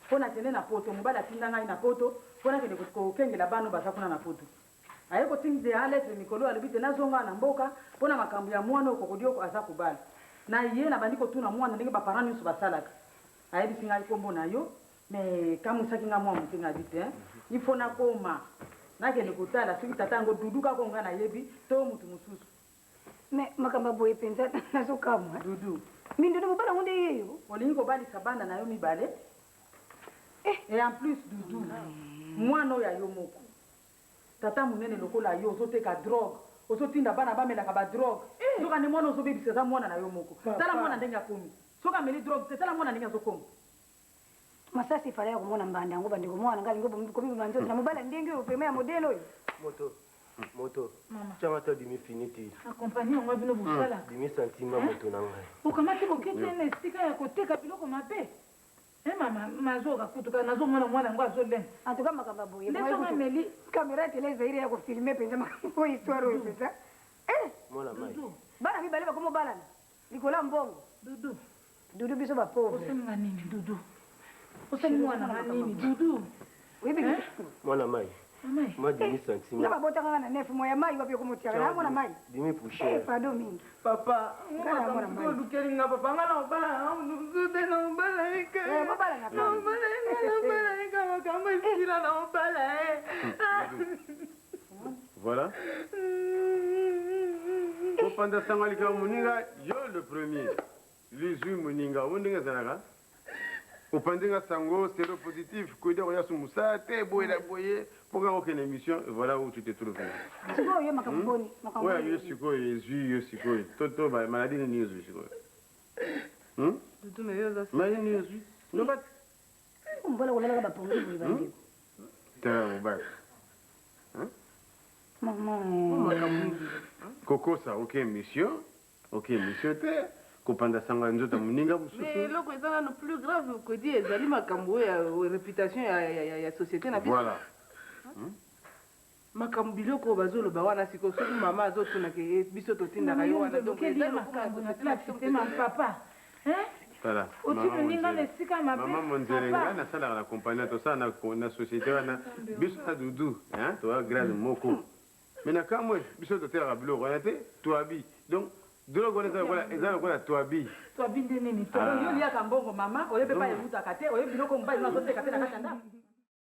Mpo nakende na poto, mobali atinda ngai na poto mpo nakende kokengela bana oyo baza kuna na poto. Aye kotinda lettre mikolo alobi te nazonga na mboka mpo na makambo ya mwana oyo kokodioko aza kobala. Na ye nabandi kotuna mwana ndenge baparent nyonso basalaka. Ayebisi ngai kombo na yo, mais kamwisaki ngai mwa moke ngai abi te. Il faut nakoma nakende kotala soki tata yango Dudu kaka oyo ngai nayebi to motu mosusu. Mais makambo ya boye mpenza nazokamwa. Dudu. Mindondo mobali yango nde yeyo. Olingi kobalisa bana na yo mibale. Et en plus Dudu, mwana oyo ya yo moko. Tata monene lokola yo ozoteka drogue, ozotinda bana bamelaka ba drogue. Soki nde mwana ozobebisa eza mwana na yo moko. Tala mwana ndenge akomi. Soki ameli drogue te, tala mwana ndenge azokoma. Masasi efala ya komona mbanda yango bandeko mwana ngai alingi komibima nzoto na mobali ya ndenge oyo vraiment ya modele oyo. Moto, moto. Mama. Tianga ata dimi finiti. Akompagnie yango bino bosalaka. Dimi sentiment moto na ngai. Okamati boketi ye na esika ya koteka biloko mabe. Eh mama, nazoyoka kutu kaka nazomona mwana yango azolenga. En tout cas makambo ya boye. Nde soki ameli. Camera ya tele Zaire ya ko filmer penza makambo oyo histoire oyo penza. Eh! Mwana mai. Bana mibale bakomi obalana likolo ya mbongo. Dudu. Dudu biso ba pauvre. Osali nga nini Dudu? Osali mwana nga nini Dudu? Oyebi Mwana mai. Mwa demi centime. Nga babotaka nga na nef mois ya mai wapi okomotiaka na mwana mai. Demi poussière. Eh pardon mingi. Papa, Nga na mwana mai. olukeli nga papa nga na obala na mosusu te na obala ye kaka. Eh, bobala na Na obala ye nga na obala ye kaka makambo esila na obala ye. Voilà. Kopanza sango likambo moninga, yo le premier. Lizwi moninga, omoni ndenge ezalaka? Opanzi nga sango seropositif, koyeda koya su mosala te, boye na boye, mpo kaka okende émission, voilà où tu te trouves. Sikoyo yo makambo boni? Makambo Oyo boni? yo sikoyo ezwi yo sikoyo, to to ba maladie nini ezwi sikoyo? Hmm? Dudu mais yo oza Maladie nini ezwi? Loba Mbola kolalaka bapongi boye bandeko. tala mobali. Maman. Kokosa oke émission, oke émission te, kopanza sango ya nzoto ya moninga mosusu. Mais eloko eza nano plus grave kodi ezali makambo oyo ya réputation ya société na biso. Voilà. Makambo biloko oyo bazoloba wana sikoyo soki mama azotuna ke eh, biso totindaka ye wana donc Olukeli eza ye lokola makambo na société na place biso te ma papa. Hein? Tala. Oti Mama moninga na Monzele. esika mabe. Mama Monzele, Papa. ngai nasalaka na compagnie, tosala na société wana, biso na Dudu, hein, toza grade moko. Mais na kamwe, biso totelaka biloko wana te, toabi. Donc, drogue wana eza lokola toabi. Toabi nde nini? Ah. Yo oliaka mbongo mama, oyebi epai ewutaka te, oyebi biloko mobali no azoteka te na kati ya ndako.